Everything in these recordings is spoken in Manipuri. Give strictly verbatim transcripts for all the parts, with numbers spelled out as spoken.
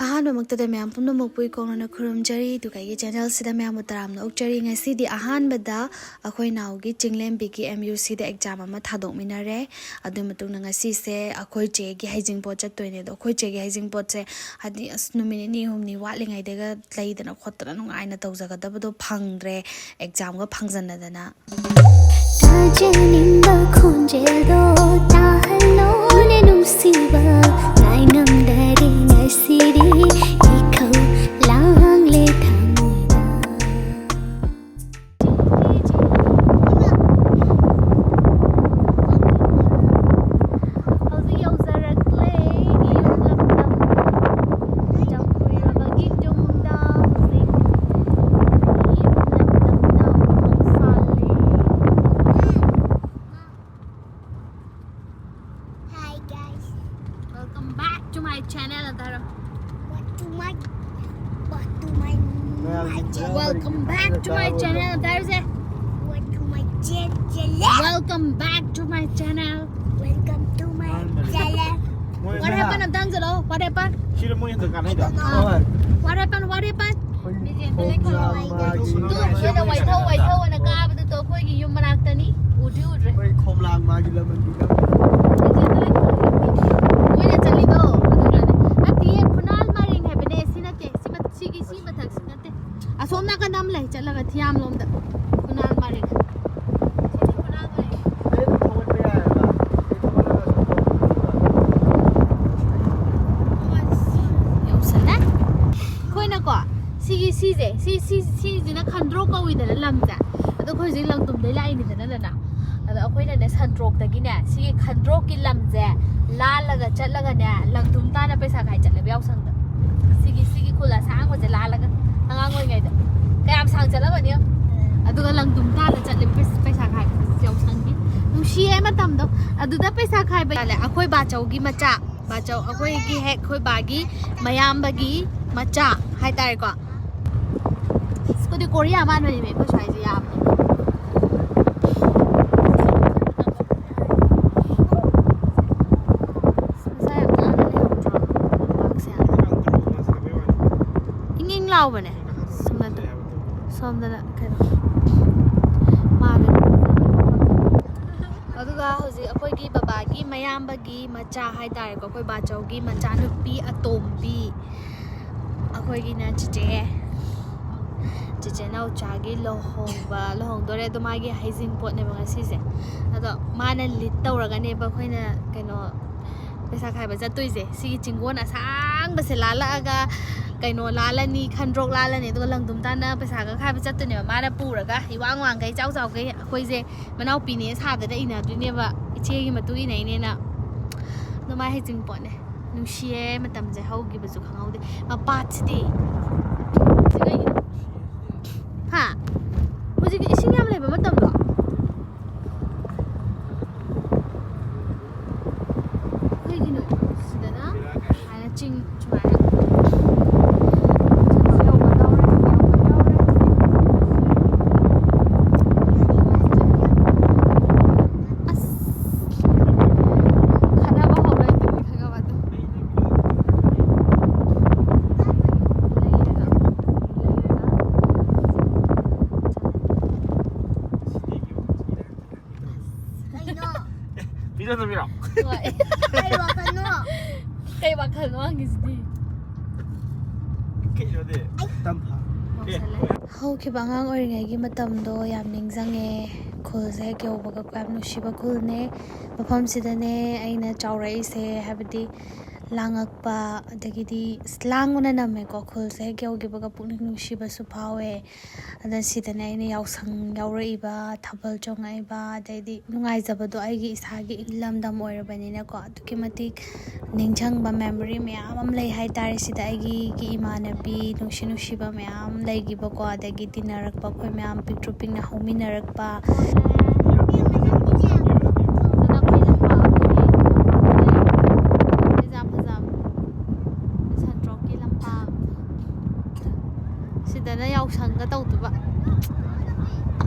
ꯑꯍꯥꯟꯕꯃꯛꯇꯗ ꯃꯌꯥꯝ ꯄꯨꯝꯅꯃꯛꯄꯨ ꯏꯀꯣꯛꯅꯅ ꯈꯨꯔꯨꯝꯖꯔꯤ, ꯑꯗꯨꯒ ꯑꯩꯒꯤ ꯆꯦꯅꯦꯜꯁꯤꯗ ꯃꯌꯥꯝꯕꯨ ꯇꯔꯥꯝꯅ ꯑꯣꯛꯆꯔꯤ꯫ ꯉꯁꯤꯗꯤ ꯑꯍꯥꯟꯕꯗ ꯑꯩꯈꯣꯏ ꯅꯥꯎꯒꯤ ꯆꯤꯡꯂꯦꯝꯕꯤꯒꯤ ꯑꯦꯝ ꯌꯨ ꯁꯤꯗ ꯑꯦꯛꯖꯥꯝ ꯑꯃ ꯊꯥꯗꯣꯛꯃꯤꯟꯅꯔꯦ꯫ ꯑꯗꯨ ꯃꯇꯨꯡꯗ ꯉꯁꯤꯁꯦ ꯑꯩꯈꯣꯏ ꯆꯦꯒꯤ ꯍꯩꯖꯤꯡꯄꯣꯠ ꯆꯠꯇꯣꯏꯅꯦ꯫ ꯑꯗꯣ ꯑꯩꯈꯣꯏ ꯆꯦꯒꯤ ꯍꯩꯖꯤꯡꯄꯣꯠꯁꯦ ꯍꯥꯏꯗꯤ ꯑꯁ ꯅꯨꯃꯤꯠ ꯅꯤꯅꯤ ꯍꯨꯝꯅꯤ ꯋꯥꯠꯂꯤꯉꯩꯗꯒ ꯂꯩꯗꯅ ꯈꯣꯠꯇꯅ ꯅꯨꯡꯉꯥꯏꯅ ꯇꯧꯖꯒꯗꯕꯗꯣ ꯐꯪꯗ꯭ꯔꯦ, ꯑꯦꯛꯖꯥꯝꯒ ꯐꯪꯖꯟꯅꯗꯅ꯫ ꯇꯥꯖꯅꯤꯡꯕ ꯈꯣꯟꯖꯦꯜꯗꯣ ꯇꯥꯍꯜꯂꯣꯅꯦ ꯅꯨꯡꯁꯤꯕ, ꯉꯥꯏꯉꯝꯗꯔꯦ ꯉꯁꯤꯗꯤ ꯏꯈꯧ ꯂꯥꯡꯂꯦ ꯊꯃꯣꯏꯗ꯫ ꯍꯧꯖꯤꯛ ꯌꯧꯖꯔꯛꯂꯦ ꯏꯌꯨꯝ ꯂꯝꯗꯝ꯫ ꯌꯥꯝ ꯀꯨꯏꯔꯕꯒꯤ ꯇꯨꯡꯗ ꯍꯧꯖꯤꯛ ꯏꯌꯨꯝ ꯂꯝꯗꯝꯗ ꯈꯣꯡꯁꯥꯜꯂꯦ꯫ Hi guys. Welcome back to my channel, Adara. What to my, what to my, my channel. Welcome back to my channel, Adara. What to my channel. Welcome back to my channel. Welcome to my channel. What happened, Adara? What happened? ꯁꯤꯔ ꯃꯣꯏ ꯍꯟꯗꯛ ꯀꯥꯟꯅꯩꯗꯣ? ꯑꯥ꯫ What happened? What happened? ꯃꯤꯡꯁꯦꯜꯗ ꯂꯩꯈꯠꯂꯣ꯫ ꯇꯨ, ꯁꯤꯗ ꯋꯥꯏꯊꯧ, ꯋꯥꯏꯊꯧ ꯑꯅ ꯀꯥꯕꯗꯨꯗꯣ ꯑꯩꯈꯣꯏꯒꯤ ꯌꯨꯝ ꯃꯅꯥꯛꯇꯅꯤ꯫ ꯎꯗꯤ ꯎꯗ꯭ꯔꯦ꯫ ꯑꯩꯈꯣꯏ ꯈꯣꯝꯂꯥꯡ ꯃꯥꯒꯤ ꯂꯃꯟꯗꯨꯅ꯫ ꯃꯣꯏꯅ ꯆꯠꯂꯤꯗꯣ ꯑꯗꯨꯅꯅꯦ꯫ ꯅꯠꯇꯤꯌꯦ, ꯐꯨꯅꯥꯜ ꯃꯔꯤꯡ ꯍꯥꯏꯕꯅꯦ꯫ ꯁꯤ ꯅꯠꯇꯦ꯫ ꯁꯤ ꯃ-, ꯁꯤꯒꯤ, ꯁꯤ ꯃꯊꯛꯁꯤ ꯅꯠꯇꯦ꯫ ꯑꯁꯣꯝ ꯅꯥꯀꯟꯗ ꯑꯃ ꯂꯩ, ꯆꯠꯂꯒ ꯊꯤꯌꯥꯝ ꯂꯣꯝꯗ꯫ ꯐꯨꯅꯥꯜ ꯃꯔꯤꯡ꯫ ꯁꯤꯗꯤ ꯐꯨꯅꯥꯜ ꯃꯔꯤꯡ꯫ ꯑꯩ ꯑꯗꯨꯝ ꯊꯧꯒꯠꯄ ꯌꯥꯏꯑꯕ꯫ ꯑꯩ ꯊꯧꯒꯠꯂꯒ ꯁꯨꯝ ꯊꯧꯕꯅꯦꯕ꯫ ꯌꯧꯁꯜꯂꯦ꯫ ꯑꯩꯈꯣꯏꯅꯀꯣ ꯁꯤꯒꯤ, ꯁꯤꯁꯦ, ꯁꯤ, ꯁꯤ, ꯁꯤꯁꯤꯅ ꯈꯟꯗ꯭ꯔꯣꯛ ꯀꯧꯏꯗꯅ ꯂꯝꯁꯦ꯫ ꯑꯗꯣ ꯑꯩꯈꯣꯏ ꯍꯧꯖꯤꯛ ꯂꯪꯗꯨꯝꯗꯩ ꯂꯥꯛꯏꯅꯤꯗꯅ ꯂꯅ꯫ ꯑꯗꯣ ꯑꯩꯈꯣꯏꯅꯅꯦ ꯁꯟꯇ꯭ꯔꯣꯛꯇꯒꯤꯅꯦ ꯁꯤꯒꯤ ꯈꯟꯗ꯭ꯔꯣꯛꯀꯤ ꯂꯝꯁꯦ ꯂꯥꯜꯂꯒ ꯆꯠꯂꯒꯅꯦ ꯂꯪꯗꯨꯝ ꯇꯥꯅ ꯄꯩꯁꯥ ꯈꯥꯏ ꯆꯠꯂꯦꯕ ꯌꯥꯎꯁꯪꯗ꯫ ꯁꯤꯒꯤ, ꯁꯤꯒꯤ ꯈꯨꯜ ꯑꯁꯥꯡꯕꯁꯦ ꯂꯥꯜꯂꯒ ꯑꯉꯥꯡ ꯑꯣꯏꯔꯤꯉꯩꯗ ꯀꯌꯥꯝ ꯁꯥꯡ ꯆꯠꯂꯝꯃꯅꯤ ꯌꯦꯡꯉꯣ꯫ ꯑꯗꯨꯒ ꯂꯪꯗꯨꯝ ꯇꯥꯅ ꯆꯠꯂꯦꯕ ꯄꯩꯁꯥ, ꯄꯩꯁꯥ ꯈꯥꯏꯕ ꯌꯥꯎꯁꯪꯒꯤ꯫ ꯅꯨꯡꯁꯤꯌꯦ ꯃꯇꯝꯗꯣ꯫ ꯑꯗꯨꯗ ꯄꯩꯁꯥ ꯈꯥꯏꯕ ꯌꯥꯂꯦ꯫ ꯑꯩꯈꯣꯏ ꯕꯥꯆꯧꯒꯤ ꯃꯆꯥ, ꯕꯥꯆꯧ ꯑꯩꯈꯣꯏꯒꯤ ꯍꯦꯛ ꯑꯩꯈꯣꯏ ꯕꯥꯒꯤ ꯃꯌꯥꯝꯕꯒꯤ ꯃꯆꯥ ꯍꯥꯏꯇꯥꯔꯦꯀꯣ꯫ ꯑꯩꯈꯣꯏꯗꯤ ꯀꯣꯔꯤꯌꯥ ꯃꯥꯟꯕꯅꯦꯃꯦ ꯑꯩꯈꯣꯏ ꯁ꯭ꯋꯥꯏꯁꯦ ꯌꯥꯝꯅ꯫ ꯃꯁꯥ ꯌꯥꯝ ꯅꯥꯟꯅ ꯂꯩꯍꯧꯗ꯭ꯔꯣ ꯂꯩꯕꯥꯛꯁꯦ? ꯆꯥꯎꯕꯅꯦ꯫ ꯁꯣꯝꯗ, ꯁꯣꯝꯗꯅ ꯀꯩꯅꯣ ꯃꯥꯒꯤ꯫ ꯑꯗꯨꯒ ꯍꯧꯖꯤꯛ ꯑꯩꯈꯣꯏꯒꯤ ꯕꯕꯥꯒꯤ ꯃꯌꯥꯝꯕꯒꯤ ꯃꯆꯥ ꯍꯥꯏꯇꯥꯔꯦꯀꯣ, ꯑꯩꯈꯣꯏ ꯕꯥꯆꯧꯒꯤ ꯃꯆꯥꯅꯨꯄꯤ ꯑꯇꯣꯝꯕꯤ, ꯑꯩꯈꯣꯏꯒꯤꯅ ꯆꯤꯆꯦ, ꯆꯤꯆꯦ ꯅꯥꯎꯆꯥꯒꯤ ꯂꯨꯍꯣꯡꯕ, ꯂꯨꯍꯣꯡꯗꯣꯔꯦ꯫ ꯑꯗꯣ ꯃꯥꯒꯤ ꯍꯩꯖꯤꯡꯄꯣꯠꯅꯦꯕ ꯉꯁꯤꯁꯦ꯫ ꯑꯗꯣ ꯃꯥꯅ ꯂꯤꯠ ꯇꯧꯔꯒꯅꯦꯕ ꯑꯩꯈꯣꯏꯅ ꯀꯩꯅꯣ ꯄꯩꯁꯥ ꯈꯥꯏꯕ ꯆꯠꯇꯣꯏꯁꯦ꯫ ꯁꯤꯒꯤ ꯆꯤꯡꯒꯣꯟ ꯑꯁꯥꯡꯕꯁꯦ ꯂꯥꯜꯂꯛꯑꯒ ꯀꯩꯅꯣ ꯂꯥꯜꯂꯅꯤ, ꯈꯟꯗ꯭ꯔꯣꯛ ꯂꯥꯜꯂꯅꯤ, ꯑꯗꯨꯒ ꯂꯪꯗꯨꯝ ꯇꯥꯟꯅ ꯄꯩꯁꯥꯒ ꯈꯥꯏꯕ ꯆꯠꯇꯣꯏꯅꯦꯕ꯫ ꯃꯥꯅ ꯄꯨꯔꯒ ꯏꯋꯥꯡ ꯋꯥꯡꯈꯩ ꯏꯆꯥꯎ ꯆꯥꯎꯈꯩ ꯑꯩꯈꯣꯏꯁꯦ ꯃꯅꯥꯎꯄꯤꯅꯦ ꯁꯥꯗꯅ ꯏꯟꯅꯗꯣꯏꯅꯦꯕ, ꯏꯆꯦꯒꯤ ꯃꯇꯨꯡ ꯏꯟꯅꯩꯅꯦꯅ꯫ ꯑꯗꯣ ꯃꯥꯏ ꯍꯩꯖꯤꯡꯄꯣꯠꯅꯦ꯫ ꯅꯨꯡꯁꯤꯌꯦ, ꯃꯇꯝꯁꯦ ꯍꯧꯈꯤꯕꯁꯨ ꯈꯪꯍꯧꯗꯦ꯫ ꯃꯄꯥꯠꯁꯤꯗꯤ꯫ ꯁꯤ ꯀꯩꯒꯤꯅꯣ? ꯍꯥ? ꯍꯧꯖꯤꯛꯇꯤ ꯏꯁꯤꯡ ꯌꯥꯝ ꯂꯩꯕ ꯃꯇꯝꯗꯣ? ꯀꯩꯒꯤꯅꯣ? ꯁꯤꯗꯅ ꯁꯨꯃꯥꯏꯅ ꯆꯤꯡ ꯁꯨꯃꯥꯏꯅ ꯌꯧꯒꯗꯧꯔꯦ, ꯌꯧꯒꯗꯧꯔꯦ꯫ ꯑꯁ, ꯈꯠꯅꯕ ꯍꯧꯔꯦ ꯑꯗꯨꯗꯤ, ꯈꯪꯉꯕ ꯑꯗꯨꯝ꯫ ꯂꯩꯔꯒ, ꯂꯩꯔꯒ꯫ ꯀꯩꯅꯣ? ꯄꯤꯖꯗꯕꯤꯔꯣ? ꯍꯣꯏ꯫ ꯀꯩ ꯋꯥꯈꯜꯅꯣ? ꯀꯩ ꯋꯥꯈꯜꯅꯣ ꯍꯪꯉꯤꯁꯤꯗꯤ? ꯀꯩꯅꯣꯗꯤ? ꯇꯝꯐꯥ꯫ ꯉꯥꯎꯁꯜꯂꯦ꯫ ꯍꯧꯈꯤꯕ ꯑꯉꯥꯡ ꯑꯣꯏꯔꯤꯉꯩꯒꯤ ꯃꯇꯝꯗꯣ ꯌꯥꯝ ꯅꯤꯡꯁꯤꯡꯉꯦ꯫ ꯈꯨꯜꯁꯦ ꯍꯦꯛ ꯌꯧꯕꯒꯀꯣ ꯌꯥꯝ ꯅꯨꯡꯁꯤꯕ ꯈꯨꯜꯅꯦ꯫ ꯃꯐꯝꯁꯤꯗꯅꯦ ꯑꯩꯅ ꯆꯥꯎꯔꯛꯏꯁꯦ, ꯍꯥꯏꯕꯗꯤ ꯂꯥꯡꯉꯛꯄ, ꯑꯗꯒꯤꯗꯤ ꯑꯁ, ꯂꯥꯡꯕꯅ ꯅꯝꯃꯦꯀꯣ꯫ ꯈꯨꯜꯁꯦ ꯍꯦꯛ ꯌꯧꯈꯤꯕꯒ ꯄꯨꯛꯅꯤꯡ ꯅꯨꯡꯁꯤꯕꯁꯨ ꯐꯥꯎꯋꯦ꯫ ꯑꯗ ꯁꯤꯗꯅꯦ ꯑꯩꯅ ꯌꯥꯎꯁꯪ ꯌꯥꯎꯔꯛꯏꯕ, ꯊꯥꯕꯜ ꯆꯣꯡꯉꯛꯏꯕ, ꯑꯗꯩꯗꯤ ꯅꯨꯡꯉꯥꯏꯖꯕꯗꯣ ꯑꯩꯒꯤ ꯏꯁꯥꯒꯤ ꯏꯔꯝꯗꯝ ꯑꯣꯏꯔꯕꯅꯤꯅꯀꯣ, ꯑꯗꯨꯛꯀꯤ ꯃꯇꯤꯛ ꯅꯤꯡꯁꯤꯡꯕ memory ꯃꯌꯥꯝ ꯑꯃ ꯂꯩ ꯍꯥꯏꯇꯥꯔꯦ꯫ ꯁꯤꯗ ꯑꯩꯒꯤ ꯏꯃꯥꯟꯅꯕꯤ, ꯅꯨꯡꯁꯤ ꯅꯨꯡꯁꯤꯕ ꯃꯌꯥꯝ ꯂꯩꯈꯤꯕꯀꯣ, ꯑꯗꯒꯤ ꯇꯤꯟꯅꯔꯛꯄ ꯑꯩꯈꯣꯏ ꯃꯌꯥꯝ ꯄꯤꯛꯇ꯭ꯔꯨ ꯄꯤꯛꯅ ꯍꯧꯃꯤꯟꯅꯔꯛꯄ꯫ ꯁꯤꯗꯅ ꯌꯥꯎꯁꯪꯒ ꯇꯧꯗꯕ꯫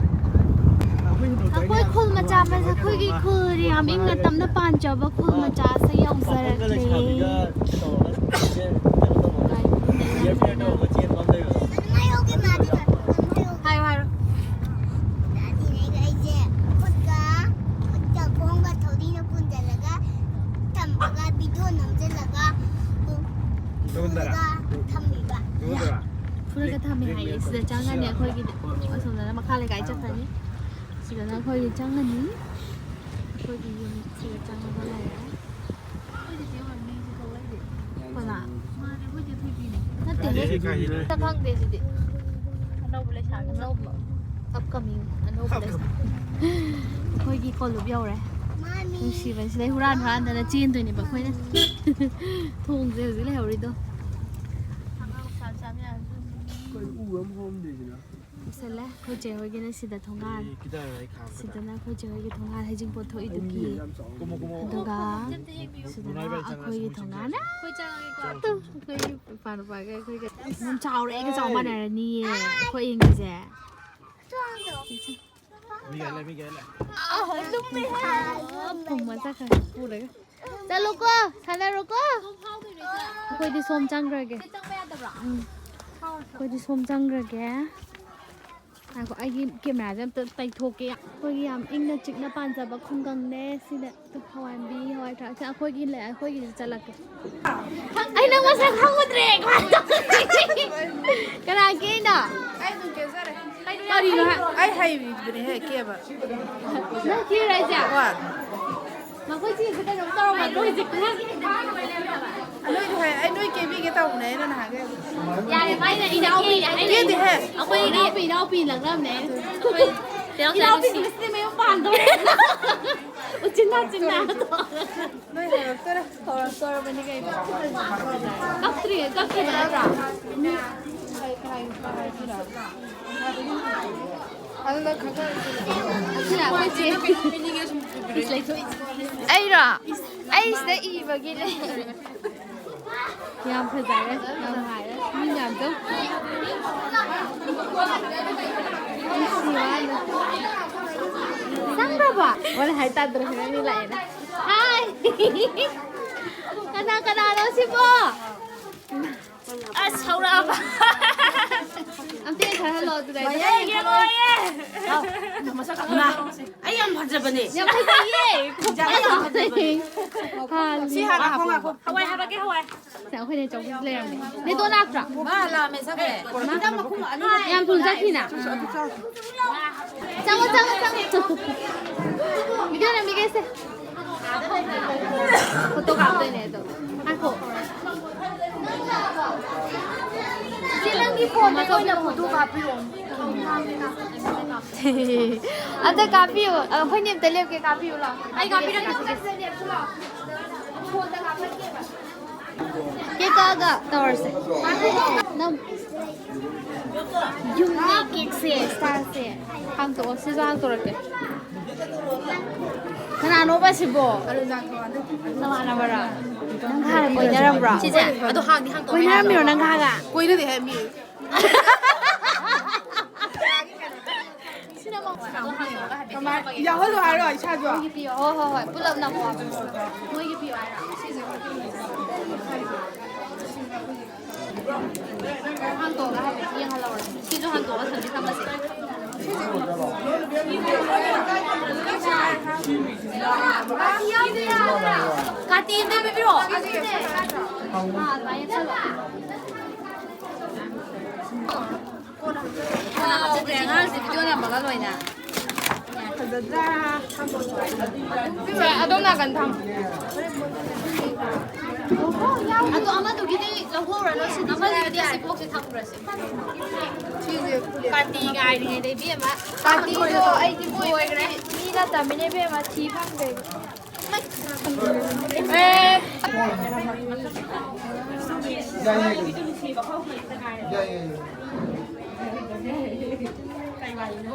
ꯑꯩꯈꯣꯏ ꯈꯨꯜ ꯃꯆꯥ, ꯑꯩꯈꯣꯏꯒꯤ ꯈꯨꯜ ꯌꯥꯝ ꯏꯪꯅ ꯇꯞꯅ ꯄꯥꯟꯖꯕ ꯈꯨꯜ ꯃꯆꯥꯁꯦ ꯌꯧꯖꯔꯛꯂꯦ꯫ ꯐꯨꯔꯒ ꯊꯝꯃꯤ ꯍꯥꯏꯌꯦ꯫ ꯁꯤꯗ ꯆꯪꯉꯅꯤ ꯑꯩꯈꯣꯏꯒꯤꯗꯤ꯫ ꯑꯁꯣꯝꯗꯅ ꯃꯈꯥ ꯂꯩꯀꯥꯏ ꯆꯠꯈ꯭ꯔꯅꯤ꯫ ꯁꯤꯗꯅ ꯑꯩꯈꯣꯏꯒꯤ ꯆꯪꯉꯅꯤ꯫ ꯑꯩꯈꯣꯏꯒꯤ ꯌꯨꯝ ꯁꯤꯗ ꯆꯪꯉꯒ ꯂꯩꯔꯦ꯫ ꯀꯅꯥ? ꯅꯠꯇꯦꯍꯦ꯫ ꯈꯪꯗꯦ ꯁꯤꯗꯤ꯫ ꯑꯅꯧꯕ ꯂꯩꯁꯥꯕꯤ꯫ ꯑꯅꯧꯕ꯫ Upcoming ꯑꯅꯧꯕ ꯂꯩꯁꯥꯕꯤ꯫ ꯑꯩꯈꯣꯏꯒꯤ ꯀꯣꯂꯨꯞ ꯌꯧꯔꯦ꯫ ꯅꯨꯡꯁꯤꯕꯅꯤ꯫ ꯁꯤꯗꯩ ꯍꯨꯔꯥꯟ ꯍꯨꯔꯥꯟꯗꯅ ꯆꯦꯟꯗꯣꯏꯅꯦꯕ ꯑꯩꯈꯣꯏꯅ꯫ ꯊꯣꯡꯁꯦ ꯍꯧꯖꯤꯛ ꯂꯩꯍꯧꯔꯤꯗꯣ꯫ ꯂꯣꯏꯁꯜꯂꯦ꯫ ꯑꯩꯈꯣꯏ ꯆꯦ ꯍꯣꯏꯒꯤꯅ ꯁꯤꯗ ꯊꯣꯡꯒꯥꯜ꯫ ꯁꯤꯗꯅ ꯑꯩꯈꯣꯏ ꯆꯦ ꯍꯣꯏꯒꯤ ꯊꯣꯡꯒꯥꯜ, ꯍꯩꯖꯤꯡꯄꯣꯠ ꯊꯣꯛꯏꯗꯨꯒꯤ꯫ ꯑꯗꯨꯒ ꯁꯤꯗꯅ ꯑꯩꯈꯣꯏꯒꯤ ꯊꯣꯡꯒꯥꯜꯅ꯫ ꯑꯩꯈꯣꯏꯒꯤ ꯏꯄꯥ ꯅꯨꯄꯥꯒ ꯑꯩꯈꯣꯏꯒ꯫ ꯌꯥꯝ ꯆꯥꯎꯔꯦ꯫ ꯑꯩꯒ ꯆꯥꯎ ꯃꯥꯟꯅꯔꯅꯤꯌꯦ ꯑꯩꯈꯣꯏ ꯑꯅꯤꯁꯦ꯫ ꯐꯨꯝꯃ ꯆꯠꯈ꯭ꯔꯦ ꯄꯨꯔꯒ꯫ ꯆꯠꯂꯣꯀꯣ, ꯁꯥꯟꯅꯔꯣꯀꯣ꯫ ꯑꯩꯈꯣꯏꯗꯤ ꯁꯣꯝ ꯆꯪꯈ꯭ꯔꯒꯦ꯫ ꯎꯝ꯫ ꯑꯩꯈꯣꯏꯗꯤ ꯁꯣꯝ ꯆꯪꯈ꯭ꯔꯒꯦ꯫ ꯉꯥꯏꯈꯣ, ꯑꯩꯒꯤ ꯀꯦꯃꯦꯔꯥꯁꯦ ꯑꯝꯇ ꯇꯩꯊꯣꯛꯀꯦ꯫ ꯑꯩꯈꯣꯏꯒꯤ ꯌꯥꯝ ꯏꯪꯅ ꯆꯤꯛꯅ ꯄꯥꯟꯖꯕ ꯈꯨꯡꯒꯪꯅꯦ ꯁꯤꯗ꯫ ꯍꯋꯥꯏꯟꯕꯤ, ꯍꯋꯥꯏ ꯊ꯭ꯔꯥꯛ꯫ ꯁꯤ ꯑꯩꯈꯣꯏꯒꯤ ꯂꯩ-, ꯑꯩꯈꯣꯏꯒꯤꯁꯨ ꯆꯠꯂꯛꯀꯦ꯫ ꯑꯩ ꯅꯪ ꯃꯁꯛ ꯈꯪꯉꯨꯗ꯭ꯔꯦ꯫ ꯀꯅꯥꯒꯤ ꯑꯩꯅꯣ? ꯑꯩ ꯑꯗꯨꯝ ꯀꯦꯖꯔꯦ꯫ ꯀꯔꯤꯅꯣ ꯍꯥꯏ-, ꯑꯩ ꯍꯩꯕꯅꯦꯍꯦ ꯀꯦꯕ꯫ ꯅꯪ ꯀꯦꯔꯤꯔꯣ ꯍꯥꯏꯁꯦ? ꯍꯣꯏ꯫ ꯃꯈꯣꯏ ꯆꯦꯁꯦ ꯀꯩꯅꯣꯝ ꯇꯧꯔꯝꯃꯗ꯭ꯔꯣ ꯍꯧꯖꯤꯛ? ꯑꯅꯣꯏꯗꯤ ꯍꯩ-, ꯑꯩ ꯅꯣꯏ ꯀꯦꯕꯤꯒꯦ ꯇꯧꯕꯅꯦ ꯑꯩꯅ ꯅꯍꯥꯟꯒꯩ꯫ ꯌꯥꯔꯦ, ꯃꯥꯏꯅ ꯏꯅꯥꯎꯄꯤ, ꯑꯩꯅ ꯀꯦꯗꯦꯍꯦ꯫ ꯑꯩꯈꯣꯏ ꯏꯅꯥꯎꯄꯤ, ꯏꯅꯥꯎꯄꯤ ꯂꯛꯅꯕꯅꯦ꯫ ꯑꯩꯈꯣꯏ ꯏꯅꯥꯎꯄꯤ ꯅꯨꯡꯁꯤ꯫ ꯃꯌꯨꯝ ꯄꯥꯟꯗꯧꯔꯦ꯫ ꯎꯆꯤꯟ ꯅꯥꯆꯤꯟꯅ꯫ ꯅꯣꯏ ꯍꯧꯔꯛꯇꯣꯔꯦ꯫ ꯍꯧꯔꯛꯇꯣꯔꯕꯅꯤ ꯀꯩꯅꯣ꯫ ꯀꯞꯇ꯭ꯔꯤ, ꯀꯞꯇ꯭ꯔꯤꯕ ꯅꯠꯇ꯭ꯔꯣ? ꯑꯗꯨꯅ ꯈꯪꯉꯛꯏꯁꯤꯅꯦ꯫ ꯑꯩꯔꯣ? ꯑꯩ ꯁꯤꯗ ꯏꯕꯒꯤꯅꯦ꯫ ꯌꯥꯝ ꯐꯖꯔꯦ, ꯌꯥꯝ ꯅꯨꯡꯉꯥꯏꯔꯦ꯫ ꯃꯤ ꯃꯌꯥꯝꯗꯣ꯫ ꯅꯨꯡꯁꯤ ꯃꯥꯅ꯫ ꯆꯪꯈ꯭ꯔꯕꯣ? ꯋꯥꯔꯤ ꯍꯥꯏ ꯇꯥꯗ꯭ꯔꯦ, ꯃꯤ ꯂꯥꯛꯑꯦꯅ꯫ ꯍꯥꯏ! ꯀꯅꯥ ꯀꯅꯥꯅꯣ ꯁꯤꯕꯣ? ꯑꯁ, ꯍꯧꯔꯛꯑꯕ꯫ ꯑꯝꯇ ꯌꯦꯡꯊꯍꯜꯂꯣ ꯑꯗꯨꯗ꯫ ꯃꯌꯥꯏ ꯌꯦꯡꯉꯣ, ꯌꯦꯡꯉꯣ꯫ ꯑꯩ ꯌꯥꯝ ꯐꯖꯕꯅꯦ꯫ ꯌꯥꯝ ꯐꯖꯩꯌꯦ꯫ ꯑꯩ ꯌꯥꯝ ꯐꯖꯕꯅꯦ꯫ ꯁꯤ ꯍꯥꯟꯅ ꯍꯥꯞꯄꯣ꯫ ꯍꯋꯥꯏ ꯍꯥꯞꯄꯛꯀꯦ, ꯍꯋꯥꯏ꯫ ꯁꯤꯗ ꯑꯩꯈꯣꯏꯅ ꯆꯧꯕꯁꯨ ꯂꯩꯔꯝꯃꯦ꯫ ꯅꯦꯇꯣ ꯂꯥꯛꯇ꯭ꯔꯣ? ꯃꯥ ꯂꯥꯛꯑꯝꯃꯦ, ꯆꯠꯈ꯭ꯔꯦ꯫ ꯌꯥꯝ ꯊꯨꯅ ꯆꯠꯈꯤꯅ꯫ ꯆꯪꯉꯣ, ꯆꯪꯉꯣ, ꯆꯪꯉꯣ꯫ ꯃꯤꯒꯦꯅ, ꯃꯤꯒꯦꯁꯦ꯫ ꯐꯣꯇꯣ ꯀꯥꯞꯇꯣꯏꯅꯦ ꯑꯗꯣ꯫ ꯉꯥꯏꯈꯣ꯫ ꯆꯦ, ꯅꯪꯒꯤ ꯐꯣꯟꯗꯒꯤ ꯑꯣꯏꯅ ꯐꯣꯇꯣ ꯀꯥꯞꯄꯤꯔꯛꯑꯣ꯫ ꯑꯝꯇ ꯀꯥꯞꯄꯤꯌꯨ꯫ ꯑꯩꯈꯣꯏꯅꯤ ꯑꯝꯇ ꯂꯦꯞꯀꯦ, ꯀꯥꯞꯄꯤꯌꯨ ꯂꯥꯎ꯫ ꯑꯩ ꯀꯥꯞꯄꯤꯔꯛꯀꯦ꯫ ꯐꯣꯟꯗ ꯀꯥꯞꯄꯛꯀꯦꯕ꯫ ꯀꯦꯛ ꯀꯛꯑꯒ ꯇꯧꯔꯁꯦ꯫ ꯅꯪ ꯌꯨꯝꯅꯦ ꯀꯦꯛꯁꯦ, ꯁ꯭ꯇꯥꯏꯜꯁꯦ꯫ ꯍꯥꯡꯇꯣꯛꯑꯣ, ꯁꯤꯁꯨ ꯍꯥꯡꯇꯣꯔꯛꯀꯦ꯫ ꯀꯅꯥꯅꯣꯕ ꯁꯤꯕꯣ? ꯅꯃꯥꯟꯅꯕꯔꯣ? ꯅꯪ ꯍꯥꯟꯅ ꯀꯣꯏꯅꯔꯝꯕ꯭ꯔꯣ? ꯁꯤꯁꯦ, ꯑꯗꯣ ꯍꯥꯡꯗꯤ ꯍꯥꯡꯇꯣꯛꯑꯣ꯫ ꯀꯣꯏꯅꯔꯝꯃꯤꯔꯣ ꯅꯪ ꯍꯥꯟꯅ? ꯀꯣꯏꯅꯗꯦ ꯍꯥꯏ ꯃꯤ꯫ ꯀꯃꯥꯏ-, ꯌꯥꯎꯍꯜꯂꯣ ꯍꯥꯏꯔꯣ ꯏꯁꯥꯁꯨ? ꯃꯣꯏꯒꯤ ꯄꯤꯌꯣ꯫ ꯍꯣꯏ, ꯍꯣꯏ, ꯍꯣꯏ꯫ ꯄꯨꯂꯞ ꯅꯝꯃꯣ꯫ ꯃꯣꯏꯒꯤ ꯄꯤꯌꯣ ꯍꯥꯏꯔꯣ? ꯍꯥꯡꯇꯣꯛꯑꯒ ꯍꯥꯏꯐꯦꯠ ꯌꯦꯡꯍꯜꯂꯧꯔꯁꯤ꯫ ꯁꯤꯁꯨ ꯍꯥꯡꯇꯣꯛꯑꯒ ꯊꯝꯗꯤ ꯊꯝꯃꯁꯤ꯫ ꯀꯥꯇꯤ ꯑꯝꯇ ꯄꯤꯕꯤꯔꯛꯑꯣ꯫ ꯑꯥ, ꯑꯗꯨꯃꯥꯏꯅ ꯆꯠꯂꯣ꯫ ꯀꯣꯟꯅ ꯍꯥꯞꯆꯒꯦ꯫ ꯑꯉꯥꯡꯁꯦ ꯚꯤꯗꯤꯑꯣ ꯅꯝꯃꯒ ꯂꯣꯏꯅ꯫ ꯐꯖꯗ꯭ꯔꯥ? ꯁꯦ, ꯑꯗꯣꯝ ꯅꯥꯀꯟ ꯊꯝꯃꯣ꯫ ꯑꯗꯣ ꯑꯃꯗꯨꯒꯤꯗꯤ ꯂꯧꯍꯧꯔꯅꯨ, ꯁꯤꯗꯤ ꯑꯃꯗꯨꯒꯤꯗꯤ ꯑꯁꯤ ꯕꯣꯛꯁꯁꯦ ꯊꯝꯈ꯭ꯔꯁꯦ꯫ ꯁꯤꯁꯦ ꯀꯥꯇꯤ ꯉꯥꯏꯔꯤꯉꯩꯗ ꯏꯕꯦꯝꯃ꯫ ꯀꯥꯇꯤꯗꯣ ꯑꯩꯗꯤ ꯂꯣꯏꯈ꯭ꯔꯦ꯫ ꯃꯤ ꯅꯠꯇꯕꯅꯤꯅ ꯏꯕꯦꯝꯃ ꯊꯤ ꯐꯪꯗꯦ꯫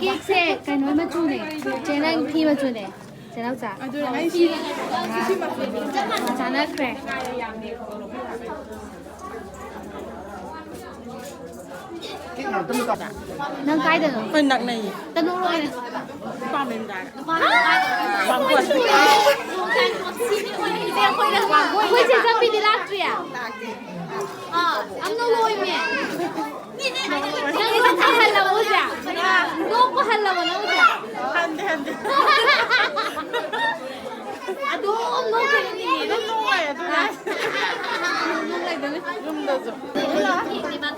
ꯀꯦꯛꯁꯦ ꯀꯩꯅꯣ ꯃꯆꯨꯅꯦ, ꯆꯦ ꯅꯪ ꯐꯤ ꯃꯆꯨꯅꯦ, ꯆꯦ ꯅꯥꯎꯆꯥ꯫ ꯑꯗꯨꯅ ꯑꯩ ꯁꯤ, ꯁꯤ ꯃꯆꯨꯅꯤ꯫ ꯆꯥꯟꯅꯈ꯭ꯔꯦ꯫ ꯅꯪ ꯀꯥꯏꯗꯅꯣ? ꯑꯩꯈꯣꯏ ꯅꯛꯅꯩꯌꯦ꯫ ꯇꯅꯨꯡ ꯂꯣꯏꯔꯦ꯫ ꯅꯨꯄꯥ ꯃꯌꯨꯝꯗ꯫ ꯋꯥꯡꯒꯣꯏ꯫ ꯑꯩꯈꯣꯏ ꯆꯦ ꯆꯟꯕꯤꯗꯤ ꯂꯥꯛꯇ꯭ꯔꯤꯌꯦ? ꯑꯥ, ꯌꯥꯝ ꯅꯧꯅ ꯑꯣꯏꯃꯦ꯫ ꯍꯜꯂꯕꯣ ꯍꯧꯖꯤꯛ? ꯅꯣꯛꯄ ꯍꯜꯂꯕꯣ ꯅꯪ ꯍꯧꯖꯤꯛ? ꯍꯟꯗꯦ, ꯍꯟꯗꯦ꯫ ꯑꯗꯨꯝ ꯅꯣꯛꯇꯣꯏꯅꯤꯅꯦ꯫ ꯑꯗꯨꯝ ꯅꯣꯛꯑꯣꯏ, ꯑꯗꯨꯅ꯫ ꯑꯗꯨꯝ ꯂꯩꯗꯣꯏꯅꯦ꯫ ꯌꯨꯝꯗꯁꯨ꯫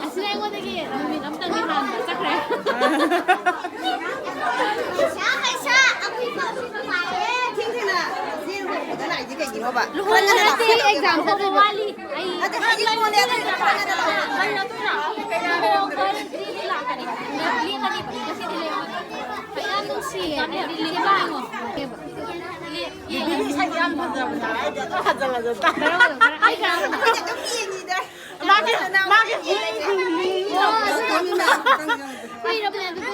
ꯑꯁꯤꯅ ꯑꯩꯉꯣꯟꯗꯒꯤ ꯅꯨꯃꯤꯠ ꯑꯝꯇꯪꯗꯤ ꯍꯥꯟꯕ ꯆꯠꯈ꯭ꯔꯦ꯫ ꯊꯦꯡ ꯊꯦꯡꯅ ꯆꯦꯟꯕ ꯂꯥꯛꯏꯁꯦ ꯀꯩꯒꯤꯅꯣꯕ? ꯂꯨꯍꯣꯡꯕ ꯅꯠꯇꯦ, exam ꯆꯠꯇꯣꯏꯕ꯫ ꯑꯗ ꯍꯧꯖꯤꯛ ꯐꯣꯟꯗ ꯑꯗꯨ ꯈꯪꯉꯗꯅ꯫ ꯌꯥꯝ ꯅꯨꯡꯁꯤꯌꯦ꯫ ꯕꯤꯕꯤꯒꯤ ꯏꯁꯩꯗꯤ ꯌꯥꯝ ꯐꯖꯕꯅꯦ꯫ ꯑꯩꯗꯤ ꯑꯗꯨꯝ ꯍꯟꯖꯤꯜ ꯍꯟꯖꯤꯜ ꯇꯥꯏ꯫ ꯑꯩꯈꯣꯏꯗꯤ ꯑꯗꯨꯝ ꯌꯦꯡꯉꯤꯗ꯫ ꯃꯥꯒꯤ, ꯃꯥꯒꯤ ꯀꯨꯏꯔꯕꯅꯦ ꯑꯗꯨꯗꯣ꯫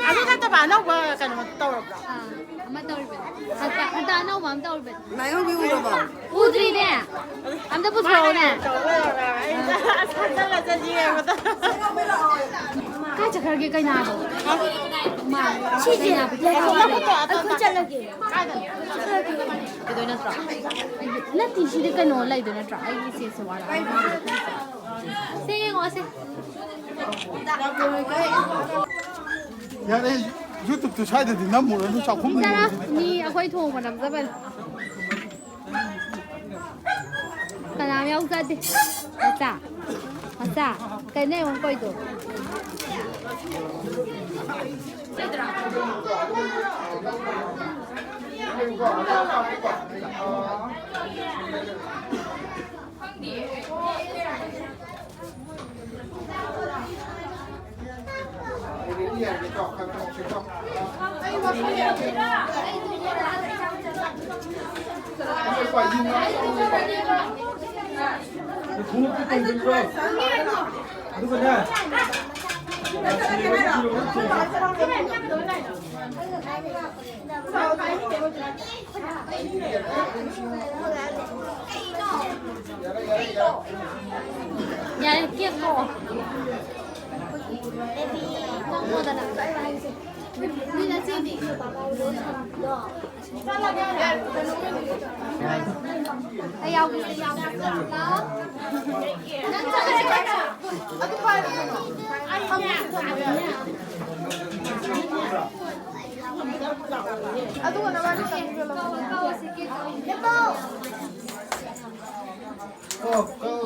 ꯑꯗꯨ ꯅꯠꯇꯕ ꯑꯅꯧꯕ ꯀꯩꯅꯣ ꯇꯧꯔꯕ꯭ꯔꯣ? ꯑꯥ, ꯑꯃ ꯇꯧꯔꯤꯕꯅꯤ꯫ ꯍꯟꯇꯛ, ꯍꯟꯇꯛ ꯑꯅꯧꯕ ꯑꯃ ꯇꯧꯔꯤꯕꯅꯤ꯫ ꯃꯥꯏ ꯑꯣꯟꯕꯤ ꯎꯔꯕꯣ? ꯎꯗ꯭ꯔꯤꯅꯦ꯫ ꯑꯝꯇ ꯄꯨꯊꯣꯔꯛꯎꯅꯦ꯫ ꯑꯁ, ꯍꯟꯖꯜꯂ ꯆꯠꯁꯤ ꯌꯦꯡꯕꯗ꯫ ꯀꯥꯏ ꯆꯠꯈ꯭ꯔꯒꯦ ꯀꯩꯅꯥꯗꯣ? ꯃꯥ, ꯁꯤꯁꯦ ꯀꯩꯅꯥ ꯂꯩꯍꯧꯔꯦ꯫ ꯑꯩꯈꯣꯏ ꯆꯠꯂꯒꯦ꯫ ꯀꯥꯏꯗꯅꯣ? ꯀꯩꯗꯧ ꯅꯠꯇ꯭ꯔꯣ? ꯅꯠꯇꯦ, ꯁꯤꯗꯤ ꯀꯩꯅꯣ ꯂꯩꯗꯣꯏ ꯅꯠꯇ꯭ꯔꯣ? ꯑꯩꯒꯤ ꯁꯦꯠꯁꯦ ꯋꯥꯠꯂꯦ꯫ ꯁꯦ ꯌꯦꯡꯉꯣ, ꯁꯦ꯫ ꯌꯥꯔꯦ, YouTube-ꯇꯨ ꯁ꯭ꯋꯥꯏꯗꯗꯤ ꯅꯝꯃꯨꯔꯅꯨ, ꯆꯥꯛꯈꯨꯝ ꯆꯔꯥ, ꯃꯤ ꯑꯩꯈꯣꯏ ꯊꯣꯡꯕ ꯅꯝꯖꯕꯅꯦ꯫ ꯀꯅꯥꯝ ꯌꯥꯎꯖꯗꯦ꯫ ꯃꯆꯥ, ꯃꯆꯥ, ꯀꯩꯅꯣ ꯌꯦꯡꯉꯣ ꯀꯧꯏꯗꯣ꯫ ꯌꯥꯔꯦ, ꯀꯦꯛ ꯀꯛꯑꯣ꯫ ꯅꯪꯉꯣꯟꯗꯅ꯫ ꯅꯣꯏ ꯅꯆꯦꯗꯤ? ꯑꯩ ꯌꯥꯎꯒꯦ, ꯑꯩ ꯌꯥꯎꯒꯦ꯫ ꯑꯗꯨꯒ ꯅꯕꯥꯅꯤ ꯆꯪꯁꯤꯜꯂꯣ꯫